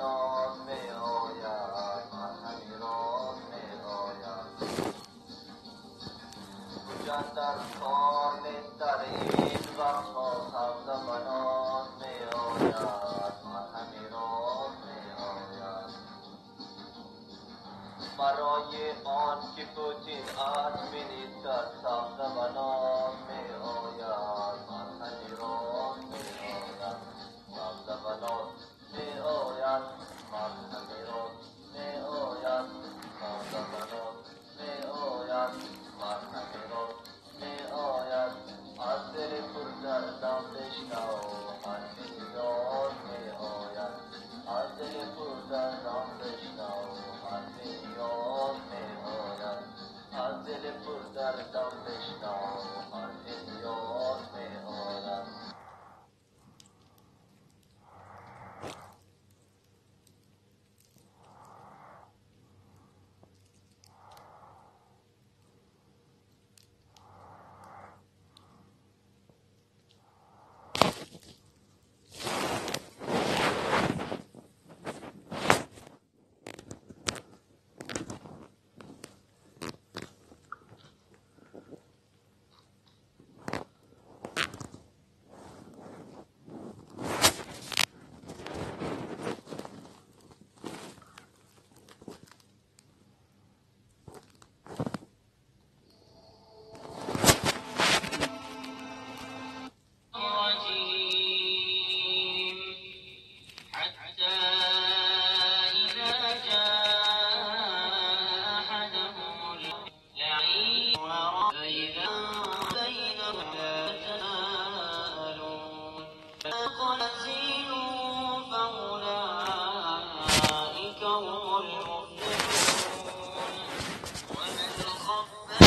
کردن در کار نیست در این وقتها، سبز بنات می آید، مرهم راز می آید. برای آن که پوتین اتمی نیست در سبز بنات می آید، مرهم راز می آید. سبز بنات می آید، مرهم راز می آید. سبز بنات می آید، مرهم راز می آید. از دل پر دردم بشنو حرف یار می آید. از دل پر دردم بشنو حرف یار می آید. از دل پر دردم بشنو حرف یار می آید. الرجيم. حتى إذا جاء أحدهم اللعين فإذا بينهم لا يتساءلون فقل فأولئك هم المفلحون. ومن خفت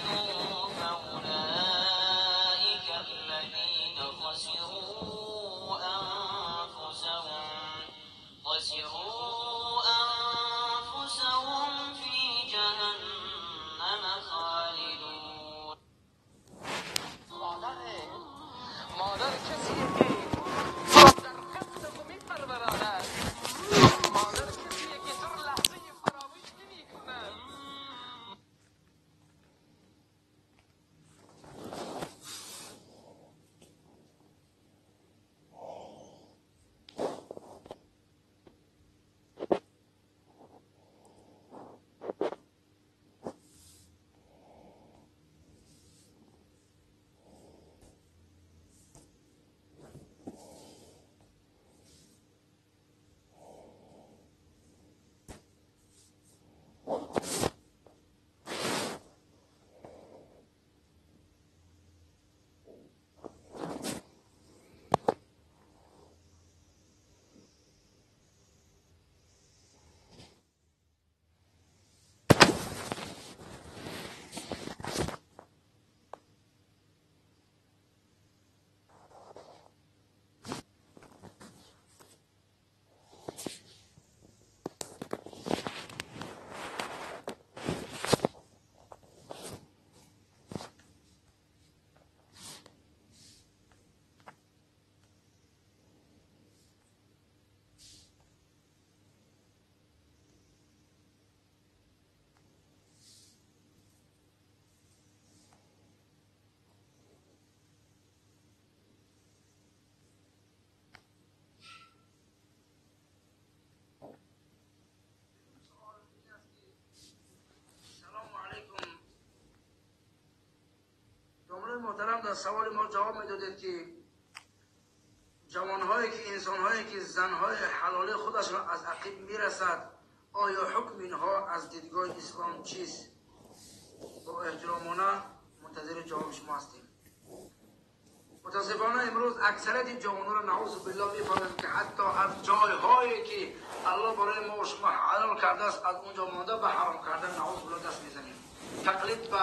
موازينه فأولئك الذين خسروا أنفسهم في جهنم خالدون. مادر کسیه که تو را در قفل خود میپروراند. مادر کسیه که تو را لحظه فراموش نمیکند. سلام علیکم. دامنه محترم در سوال ما جواب میدادید که جوانهایی که انسانهایی که زنهای حلال خودش را از عقب میرسد، آیا حکم اینها از دیدگاه اسلام چیست؟ با احترامانه منتظر جواب شما هستیم. متاسفانه امروز اکثریت جوانها را نعوذ بالله میفهمند که حتی از جایهایی که الله برای ما و شما حلال کرده است از اونجا مانده به حرام کردن نعوذ بالله دست میزنیم. تقلید به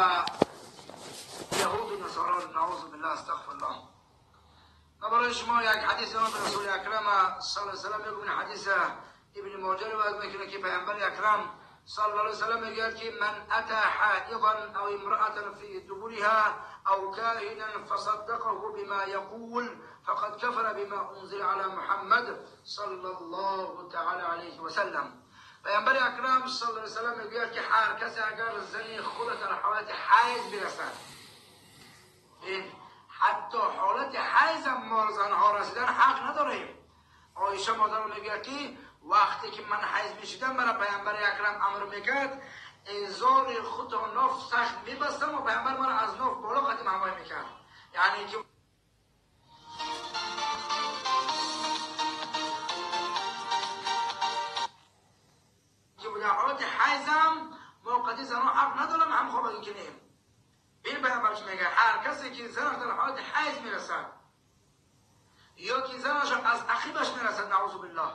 یهود و نصارا نعوذ بالله استغفر الله. من برای شما یک حدیث امام رسول اکرم صلی الله علیه و سلم میگم. حدیث ابن ماجه روایت میکنه که پیامبر اکرم صلی الله علیه و سلم میگوید که من اتى حائضا او امرأة في دبرها او كاهنا فصدقه بما يقول فقد كفر بما انزل على محمد صلی الله تعالی علیه و سلم. پیامبر اکرم صلی الله علیه و سلم میگوید که هر کسی اگر زن خود در حالت حیض برسد، این حتی حالت حیض هم ما زنها رسیدن حق نداریم. عایشه مادر میگوید که وقتی که من حیض میشدم مرا پیامبر اکرم امر میکرد ازار خود و ناف سخت میبستم و پیامبر مرا از ناف بالا قدیم هوای میکرد. یعنی که در حالت حیضم ما قدی زنها حق ندارم هم خوابگی کنیم. این پیامبر چی میگه؟ هر کسی که زنش در حالت حیض میرسد یا که زنش از عقیبش میرسد، نعوذ بالله،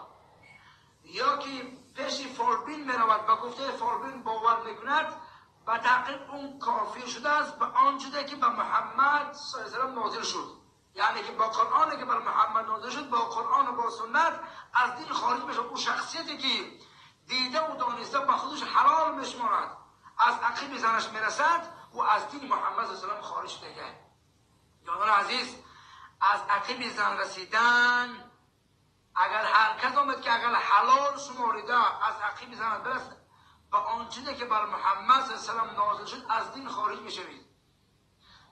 یا که پیش فالبین میرود و گفته فالبین باور میکند، به تحقیق اون کافر شده است به آن چیزی که به محمد صلی الله علیه و سلم نازل شد. یعنی که با قرآنی که بر محمد نازل شد، با قرآن و با سنت از دین خارج میشه. اون شخصیتی که دیده و دانسته به خودش حلال میشمارد از عقیب زنش میرسد و از دین محمد صلی الله علیه و سلم خارج شده. جانان عزیز، از عقیب زن رسیدن اگر هر کس آمد که اگر حلال شماریده از عقیب زن برسد به آن چیزی که بر محمد صلی الله علیه و سلم نازل شد از دین خارج میشوید.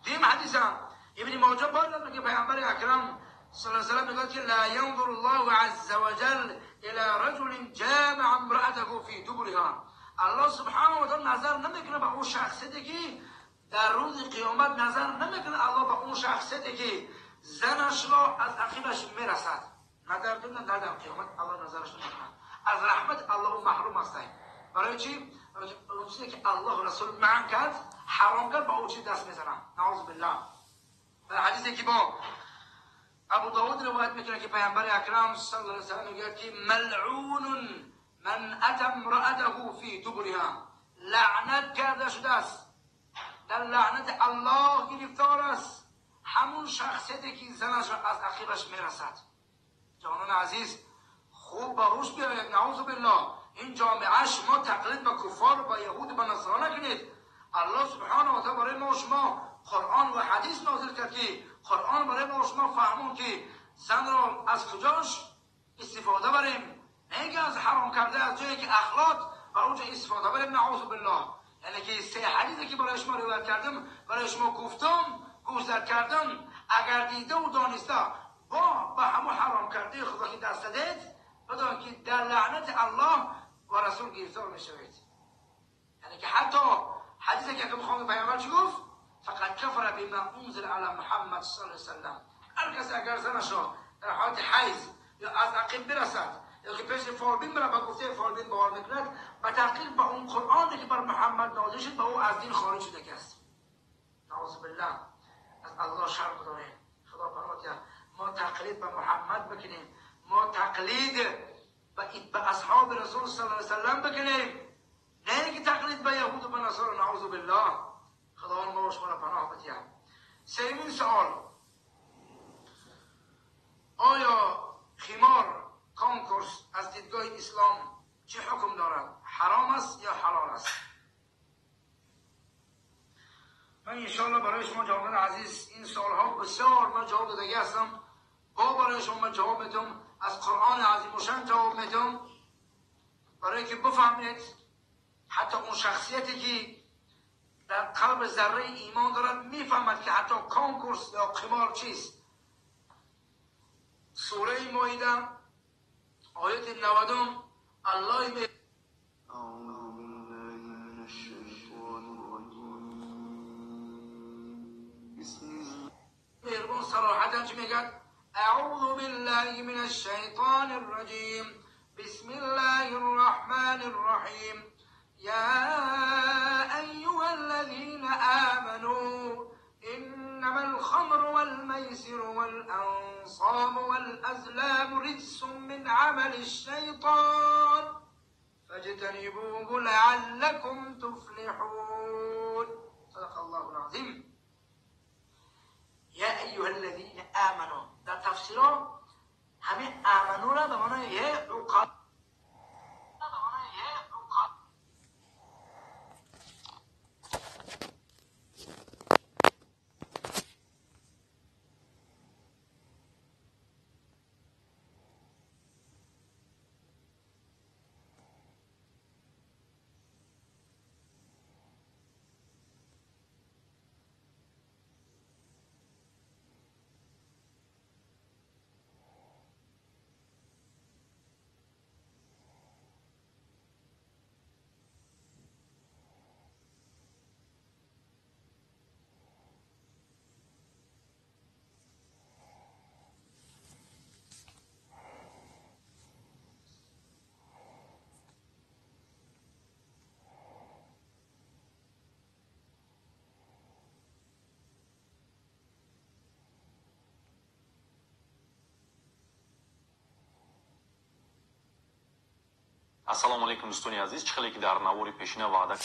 دیم حدیث هم ابن ماجه بارد که پیامبر اکرم صلی الله علیه و سلم میگوید که لا ینظر الله عز وجل الى رجل جامع امرأته فی دبرها. الله سبحانه و تعالی نظر نمیکنه به اون شخصیتی که در روز قیامت نظر نمیکنه الله به اون شخصیتی که زنش را از عقیبش میرسد. نه در دنیا نه در قیامت الله نظرش نمیکنه. از رحمت الله او محروم است. برای چی؟ اون چیزی که الله رسول منع کرد، حرام کرد، با اون چیز دست میزنم. نعوذ بالله. در حدیثی که با ابو داود روایت میکنه که پیامبر اکرم صلی الله علیه و سلم میگه که ملعون من اتى امرأته فی دبرها، لعنت کرده شده است، در لعنت الله گرفتار است همون شخصیتی که زنش را از عقیبش میرسد. جانان عزیز، خوب به هوش بیایید. نعوذ بالله، این جامعه شما تقلید به کفار و به یهود و به نصارا نکنید. الله سبحانه و تعالی برای ما شما قرآن و حدیث نازل کرد که قرآن برای ما شما فهمون که زن را از کجاش استفاده بریم، نه اینکه از حرام کرده از جایی که اخلاق و اونجا استفاده بریم. نعوذ بالله. یعنی که سه حدیثی که برای شما روایت کردم، برای شما گفتم، گوشزد کردم، اگر دیده و دانسته با به همون حرام کرده خدا که دست دادید، بدان که در لعنت الله و رسول گرفتار میشوید. یعنی که حتی حدیثی که میخوام پیامبر چی گفت؟ فقد کفر بما انزل علی محمد صلی الله علیه و سلم. هر کسی اگر زنش را در حالت حیض یا از عقیب برسد یا که پیش فالبین بره به گفته فالبین باور میکند، به تحقیق به اون قرآنی که بر محمد نازل شد به او از دین خارج شده است. نعوذ بالله. از الله شرم داریم. خدا پناه. ما تقلید به محمد بکنیم، ما تقلید به اصحاب رسول صلی الله علیه و سلم بکنیم، نه اینکه تقلید به یهود و به نصارا. نعوذ بالله. خداوند ما شما را پناه بده. سومین سوال، آیا خمار کانکورس از دیدگاه اسلام چه حکم دارد؟ حرام است یا حلال است؟ من انشاءالله برای شما جوانان عزیز این سوالها بسیار من جواب دادگی هستم، با برای شما من جواب میدم، از قرآن عظیم الشان جواب میدم برای که بفهمید حتی اون شخصیتی که در قلب ذره ایمان دارد میفهمد که حتی کانکورس یا قمار چیست. سوره مائده آیت 90 الله مهربان صراحتا چی میگه؟ اعوذ بالله من الشیطان الرجیم، بسم الله الرحمن الرحیم، یا ایها الذین آمنوا انما الخمر والمیسر والانصاب والازلام رجس من عمل الشیطان فاجتنبوه لعلكم تفلحون. صدق الله العظیم. یا ایها الذین آمنوا، در تفسیرها همه آمنو را به معنای یه عقل Ассалому алайкум, дӯстони азиз. Чӣ хеле ки дар навори пешина ваъда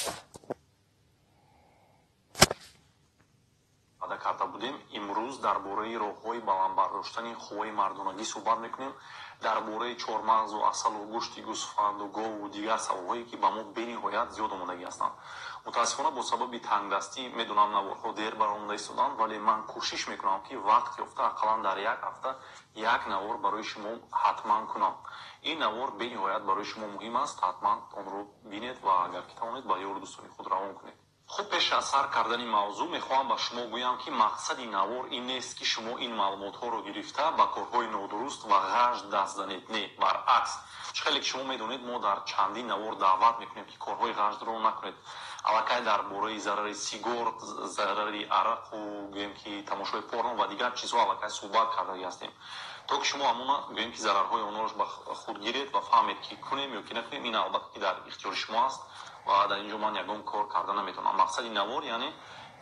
карда будем, имрӯз дар бораи роҳҳои баланд бардоштани қувваи мардонагӣ суҳбат мекунем, дар бораи чормағзу асалу гӯшти гӯсфанду гову дигар саволҳое, ки ба мо бениҳоят зиёд омодагӣ ҳастанд. Мутаассифона, бо сабаби тангдастӣ, медонам, наворҳо дер баромада истоданд, вале ман кӯшиш мекунам, ки вақт ёфта ақаллан дар як ҳафта як навор барои шумо ҳатман кунам. Ин навор бениҳоят барои шумо муҳим аст, ҳатман онро бинед ва агар ки тавонед, ба ёру дӯстони худ равон кунед. Хуб, пеш аз сар кардани мавзӯъ мехоҳам ба шумо гӯям, ки мақсади навор ин нест, ки шумо ин маълумотҳоро гирифта ба корҳои нодуруст ва ғашт даст занед. Не, баръакс, чӣ хеле ки шумо медонед, мо дар чандин навор даъват мекунем, ки корҳои ғаштро накунед. Аллакай дар бораи зарари сигор, зарари арақу, гӯем ки тамошои порно ва дигар чизҳо аллакай суҳбат кардагӣ ҳастем, то ки шумо ҳамона, гӯем ки зарарҳои онҳоро ба худ гиред ва фаҳмед, ки кунем ё ки накунем. Ин албатта ки дар ихтиёри шумо аст ва дар ин ҷо ман ягон кор карда наметавонам. Мақсади навор яъне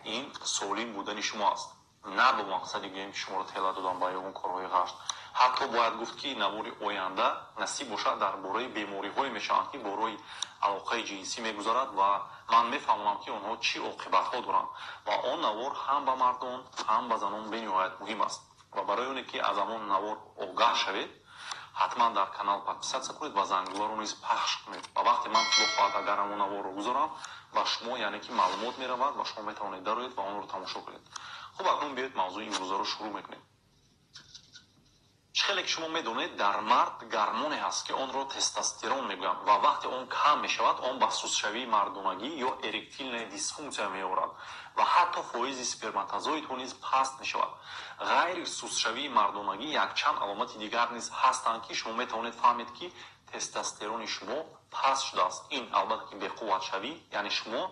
ин солим будани шумо аст, на бо мақсади, гӯем ки шуморо тела додан ба ягон корҳои ғашт. Ҳатто бояд гуфт, ки навори оянда, насиб бошад, дар бораи бемориҳое мешаванд, ки бо роҳи алоқаи ҷинсӣ мегузарад ва ман мефаҳмонам, ки онҳо чӣ оқибатҳо доранд, ва он навор ҳам ба мардон, ҳам ба занон бениҳоят муҳим аст. Ва барои оне ки аз ҳамон навор огаҳ шавед, ҳатман дар канал подписаться кунед ва зангуларо низ пахш кунед, ва вақте ман, худо хоҳад, агар ҳамон наворро гузорам, ба шумо яъне ки маълумот меравад ва шумо метавонед дароед ва онро тамошо кунед. Хуб, акнун биёед, мавзӯи имрӯзаро шурӯъ мекунем. Чӣ хеле ки шумо медонед, дар мард гармоне ҳаст, ки онро тестостерон мегӯянд, ва вақте он кам мешавад, он ба сустшавии мардонагӣ ё эректильная дисфункция меорад ва ҳатто фоизи сперматозоидҳо низ паст мешавад. Ғайри сустшавии мардонагӣ якчанд аломати дигар низ ҳастанд, ки шумо метавонед фаҳмед, ки тестостерони шумо паст шудааст. Ин албатта ки беқувватшавӣ, яъне шумо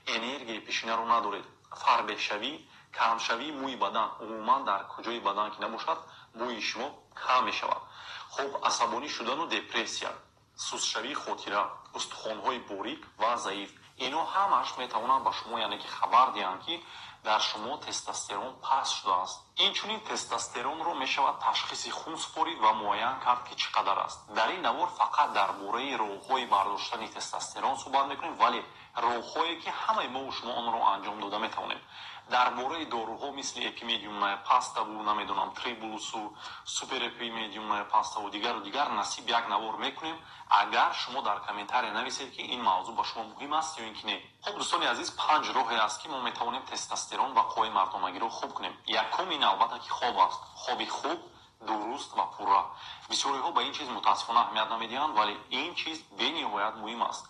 энергияи пешинаро надоред, фарбеҳшавӣ, камшавии мӯи бадан, умуман дар куҷои бадан ки набошад, мӯи шумо кам мешавад. Хуб, асабонӣ шудану депрессия, сустшавии хотира, устухонҳои борик ва заиф, инҳо ҳамааш метавонанд ба шумо яъне ки хабар диҳанд, ки дар шумо тестостерон паст шудааст. Инчунин тестостеронро мешавад ташхиси хун супорид ва муайян кард, ки чӣ қадар аст. Дар ин навор фақат дар бораи роҳҳои бардоштани тестостерон суҳбат мекунем, вале роҳҳое, ки ҳамаи мову шумо онро анҷом дода метавонем. Дар бораи доруҳо мисли эпимедиумная паставу, намедонам, трибулусу, супер эпимедиумная паставу, дигару дигар насиб як навор мекунем, агар шумо дар комментария нависед, ки ин мавзӯъ ба шумо муҳим аст ё ин ки не. Хуб, дӯстони азиз, панҷ роҳе аст, ки мо метавонем тестостерон ва қувваи мардонагиро хуб кунем. Якум ин албатта ки хоб аст, хоби хуб, дуруст ва пурра. Бисёриҳо ба ин чиз мутаассифона аҳамият намедиҳанд, вале ин чиз бениҳоят муҳим аст.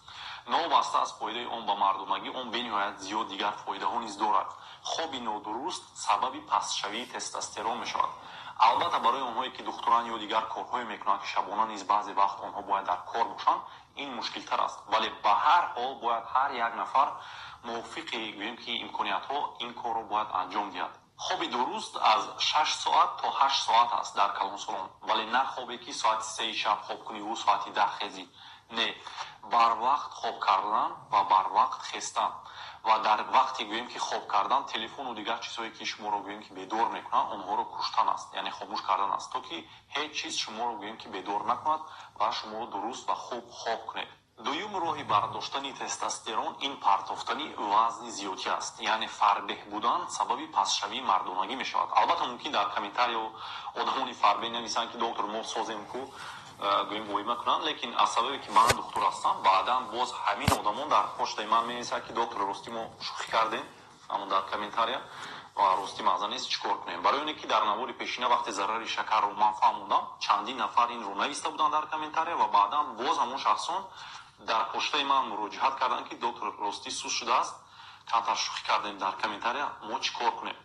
Новобаста аз фоидаи он ба мардонагӣ, он бениҳоят зиёд дигар фоидаҳо низ дорад. Хоби нодуруст сабаби пастшавии тестостерон мешавад. Албатта, барои онҳое, ки духтуран ё дигар корҳое мекунанд, ки шабона низ баъзе вақт онҳо бояд дар кор бошанд, ин мушкилтар аст, вале ба ҳар ҳол бояд ҳар як нафар мувофиқи, гӯем ки, имкониятҳо ин корро бояд анҷом диҳад. Хоби дуруст аз 6 соат то 8 соат аст дар калонсолон, вале на хобе, ки соати 3-и шаб хоб куниву соати 10 хезӣ. Не, барвақт хоб кардан ва барвақт хестан, ва дар вақте, гӯем ки, хоб кардан телефону дигар чизҳое, ки шуморо, гӯем ки, бедор мекунанд, онҳоро куштан аст, яъне хомӯш кардан аст, то ки ҳеҷ чиз шуморо, гӯем ки, бедор накунад ва шумо дуруст ва хуб хоб кунед. Дуюм роҳи бардоштани тестостерон ин партофтани вазни зиёдӣ аст, яъне фарбеҳ будан сабаби пастшавии мардонагӣ мешавад. Албатта, мумкин дар комментарио одамони фарбеҳ нависанд, ки доктор, мо созем ку, гӯем, воима кунанд, лекин аз сабабе ки ман духтур ҳастам, баъдан боз ҳамин одамон дар почтаи ман менависанд, ки доктор, ростӣ мо шӯхӣ кардем аммо дар комментария ва ростӣ маза нест, чӣ кор кунем? Барои оне ки дар навори пешина вақте зарари шакарро ман фаҳмондам, чандин нафар инро нависта буданд дар комментария ва баъдан боз ҳамон шахсон дар почтаи ман муроҷиат карданд, ки доктор, ростӣ суст шудааст, камтар шӯхӣ кардем дар комментария, мо чӣ кор кунем?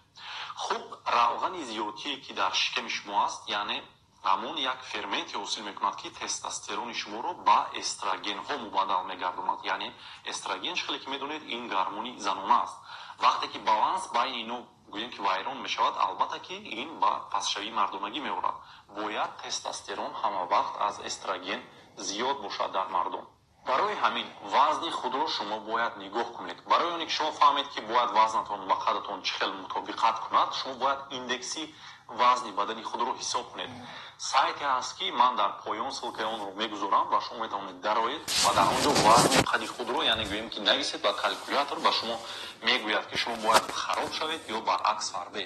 Хуб, равғани зиёдтие, ки дар шиками шумо аст, яъне ҳамон як ферменте ҳосил мекунад, ки тестостерони шуморо ба эстрогенҳо мубаддал мегардонад. Яъне эстроген, чӣ хеле ки медонед, ин гармони занона аст. Вақте ки баланс байни ино, гӯем ки, вайрон мешавад, албатта ки ин ба пастшавии мардонагӣ меорад. Бояд тестостерон ҳама вақт аз эстроген зиёд бошад дар мардон. Барои ҳамин вазни худро шумо бояд нигоҳ кунед. Барои оне ки шумо фаҳмед, ки бояд вазнатон ба қадатон чӣ хел мутобиқат кунад, шумо бояд индекси Вазни бадани худро ҳисоб кунед. Сайте ҳаст, ки ман дар поён ссылкаи онро мегузорам ва шумо метавонед дароед ва дар он ҷо вазни қади худро, яъне гӯем ки, нависед ва калькулятор ба шумо мегӯяд, ки шумо бояд хароб шавед ё баръакс фарбе.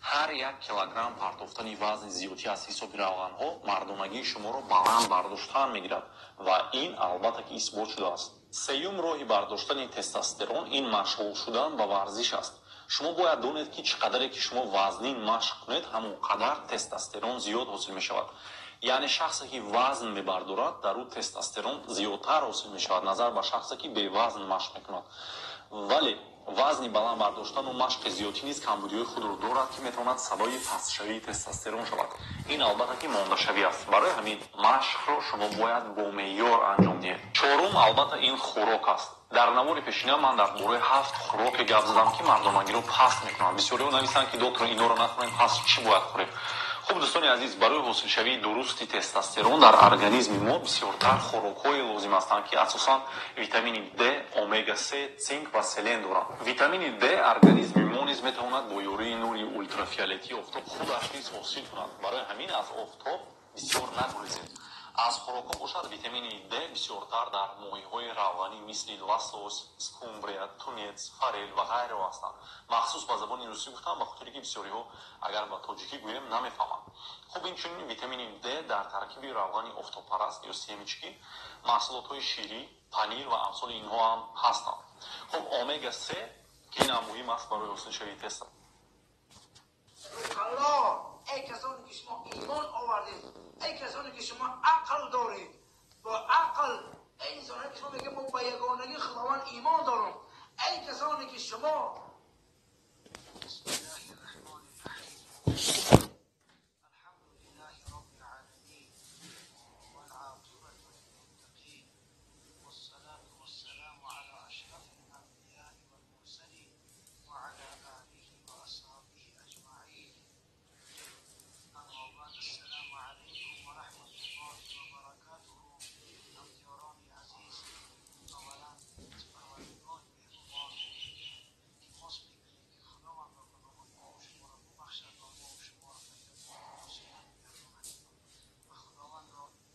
Ҳар як килограмм партофтани вазни зиёдтӣ аз ҳисоби равғанҳо мардонагии шуморо баланд бардоштан мегирад ва ин албатта ки исбот шудааст. Сеюм роҳи бардоштани тестостерон ин машғул шудан ба варзиш аст. Шумо бояд донед, ки чӣ қадаре ки шумо вазнин машқ кунед, ҳамон қадар тестостерон зиёд ҳосил мешавад. Яъне шахсе ки вазн мебардорад, дар ӯ тестостерон зиёдтар ҳосил мешавад назар ба шахсе ки бевазн машқ мекунад. Вале вазни баланд бардоштану машқи зиёдтӣ низ камбудиҳои худро дорад, ки метавонад сабаби пастшавии тестостерон шавад. Ин албатта ки мондашавӣ аст. Барои ҳамин машқро шумо бояд бо меъёр анҷом диҳед. Чорум, албатта, ин хӯрок аст. Дар навори пешина ман дар бораи ҳафт хӯроке гап задам, ки мардонагиро паст мекунанд. Бисёриҳо нависанд, ки доктор, инҳоро нахӯрем, пас чӣ бояд хӯрем? Хуб, дӯстони азиз, барои ҳосилшавии дурусти тестостерон дар организми мо бисёртар хӯрокҳое лозим ҳастанд, ки асосан витамини D, омега 3, цинк ва селен доранд. Витамини D организми мо низ метавонад бо ёрии нури ултрафиолетии офтоб худаш низ ҳосил кунад. Барои ҳамин аз офтоб бисёр нагурезед. Аз хӯрокҳо бошад, витамини D бисёртар дар моҳиҳои равғанӣ, мисли лосось, скумбрия, тунец, форель ва ғайрао ҳастанд. Махсус ба забони русӣ гуфтам, ба хотире ки бисёриҳо агар ба тоҷикӣ гӯем, намефаҳманд. Хуб, инчунин витамини D дар таркиби равғани офтобпараст ё семечки, маҳсулотҳои ширӣ, панир ва амсоли инҳо ҳам ҳастанд. Хуб, омега 3, ки инам муҳим аст барои ҳосилшавии теста. Эй касоне ки шумо имон овардед, эй касоне ки шумо ақл доред, бо ақл, эй инсонҳое ки шумо мегӯед мо ба ягонагии Худованд имон дорем, эй касоне ки шумо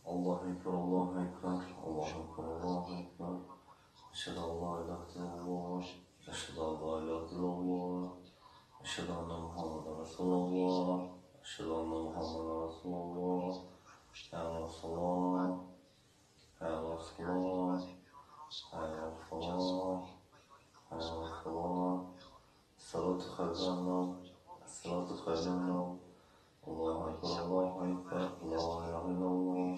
الله أكبر، الله أكبر، الله أكبر، الله أكبر. أشهد أن لا إله إلا الله، أشهد أن لا إله إلا الله، أشهد أن محمدا رسول الله، أشهد أن محمدا رسول الله. حي على الصلاة، حي على الصلاة، حي على الصلاة، حي على الصلاة. الصلاة خير من النوم، الصلاة خير من النوم. الله أكبر، الله أكبر، لا إله إلا الله.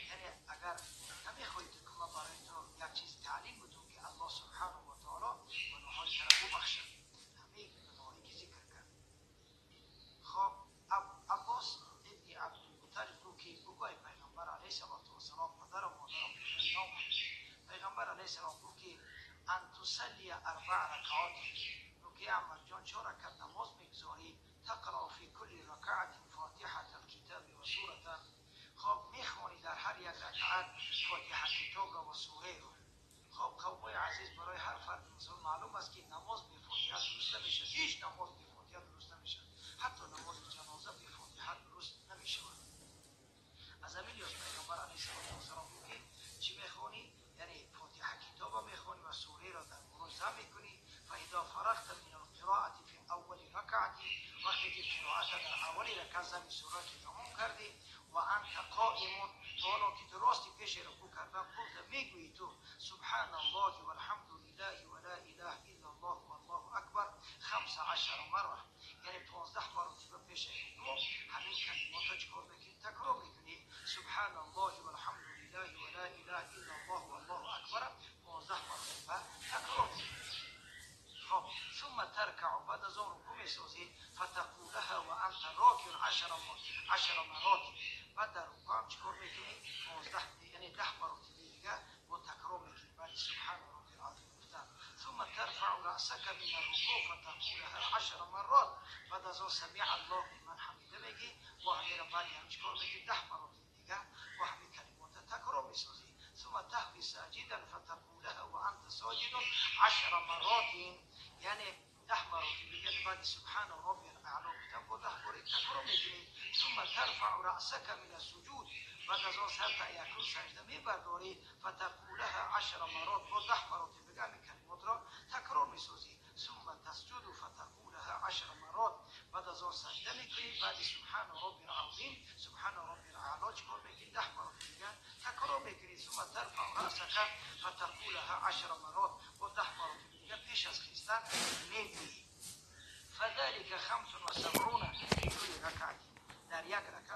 Яъне агар намехоҳед, ки ман барои ту як чиз بگو ای پیغمبر علیه الصلاة و پدر و مادر و پیغمبر علیه السلام گفت که ان تصلی اربع رکعات، که عمر جان 4 رکعت نماز میگذاری، تقرأ فی کل رکعت فاتحة الکتاب و سورة. خب میخوانی در هر یک رکعت فاتحه کتاب را و سوره را. خب قومای عزیز، برای هر فرد مسلمان معلوم است که نماز بی فاتحه درست نمیشه. هیچ نماز بی فاتحه درست نمیشه، حتی نماز جنازه بی فاتحه درست نمیشه. از همین لحاظ پیغمبر علیه السلام گفت که چی میخوانی؟ یعنی فاتحه کتاب میخوانی و سوره را در برو زم میکنی. فاذا فرغت من القراءة في اول رکعة، وقتی که قرائت در اول رکعت زم سوره که تمام کردی، و انت قائم، تو حالا که درستی پیش رکوع کردن، قلت میگویی تو سبحان الله والحمد لله ولا اله الا الله والله اکبر 15 مره، یعنی 15 مرتبه پیش رکوع همین کلمات را چکار میکنی؟ تکرار میکنی. سبحان الله والحمد لله ولا اله الا الله والله اکبر 15 مرتبه تکرار میکنی. خب ثم تركع، بعد از آن رکوع میسازی، فتقولها و انت راکع 10 مرات. بعد در رکوع هم چیکار میکنی؟ 15 یعنی 10 مرتبه دیگه با تکرار میکنی بعد سبحان ربی العظیم گفتن. ثم ترفع رأسك من الركوع فتقولها 10 مرات. بعد از آن سمع الله لمن حمیده میگی و همین بعد هم چیکار میکنی؟ 10 مرتبه دیگه با همین کلمات تکرار میسازی. ثم تهوی ساجدا فتقولها و انت ساجد 10 مرات، یعنی 10 مرتبه دیگه بعد سبحان ربی الاعلی گفتن با 10 بار تکرار میکنی. ثم ترفع رأسك من السجود، بعد از آن سر تا یکون سجده میبرداری، فتقولها 10 مرات، با 10 مرتبه دیگه همین کلمات را تکرار میسازی. ثم تسجد فتقولها 10 مرات، بعد از آن سجده میکنی، بعد سبحان ربی العظیم سبحان ربی الاعلی چیکار میکنی؟ 10 مرتبه دیگه تکرار میکنی. ثم ترفع رأسك فتقولها 10 مرات، با 10 مرتبه دیگه پیش از خیستن میگویی. فذلك 75 في كل ركعة، در یک رکعت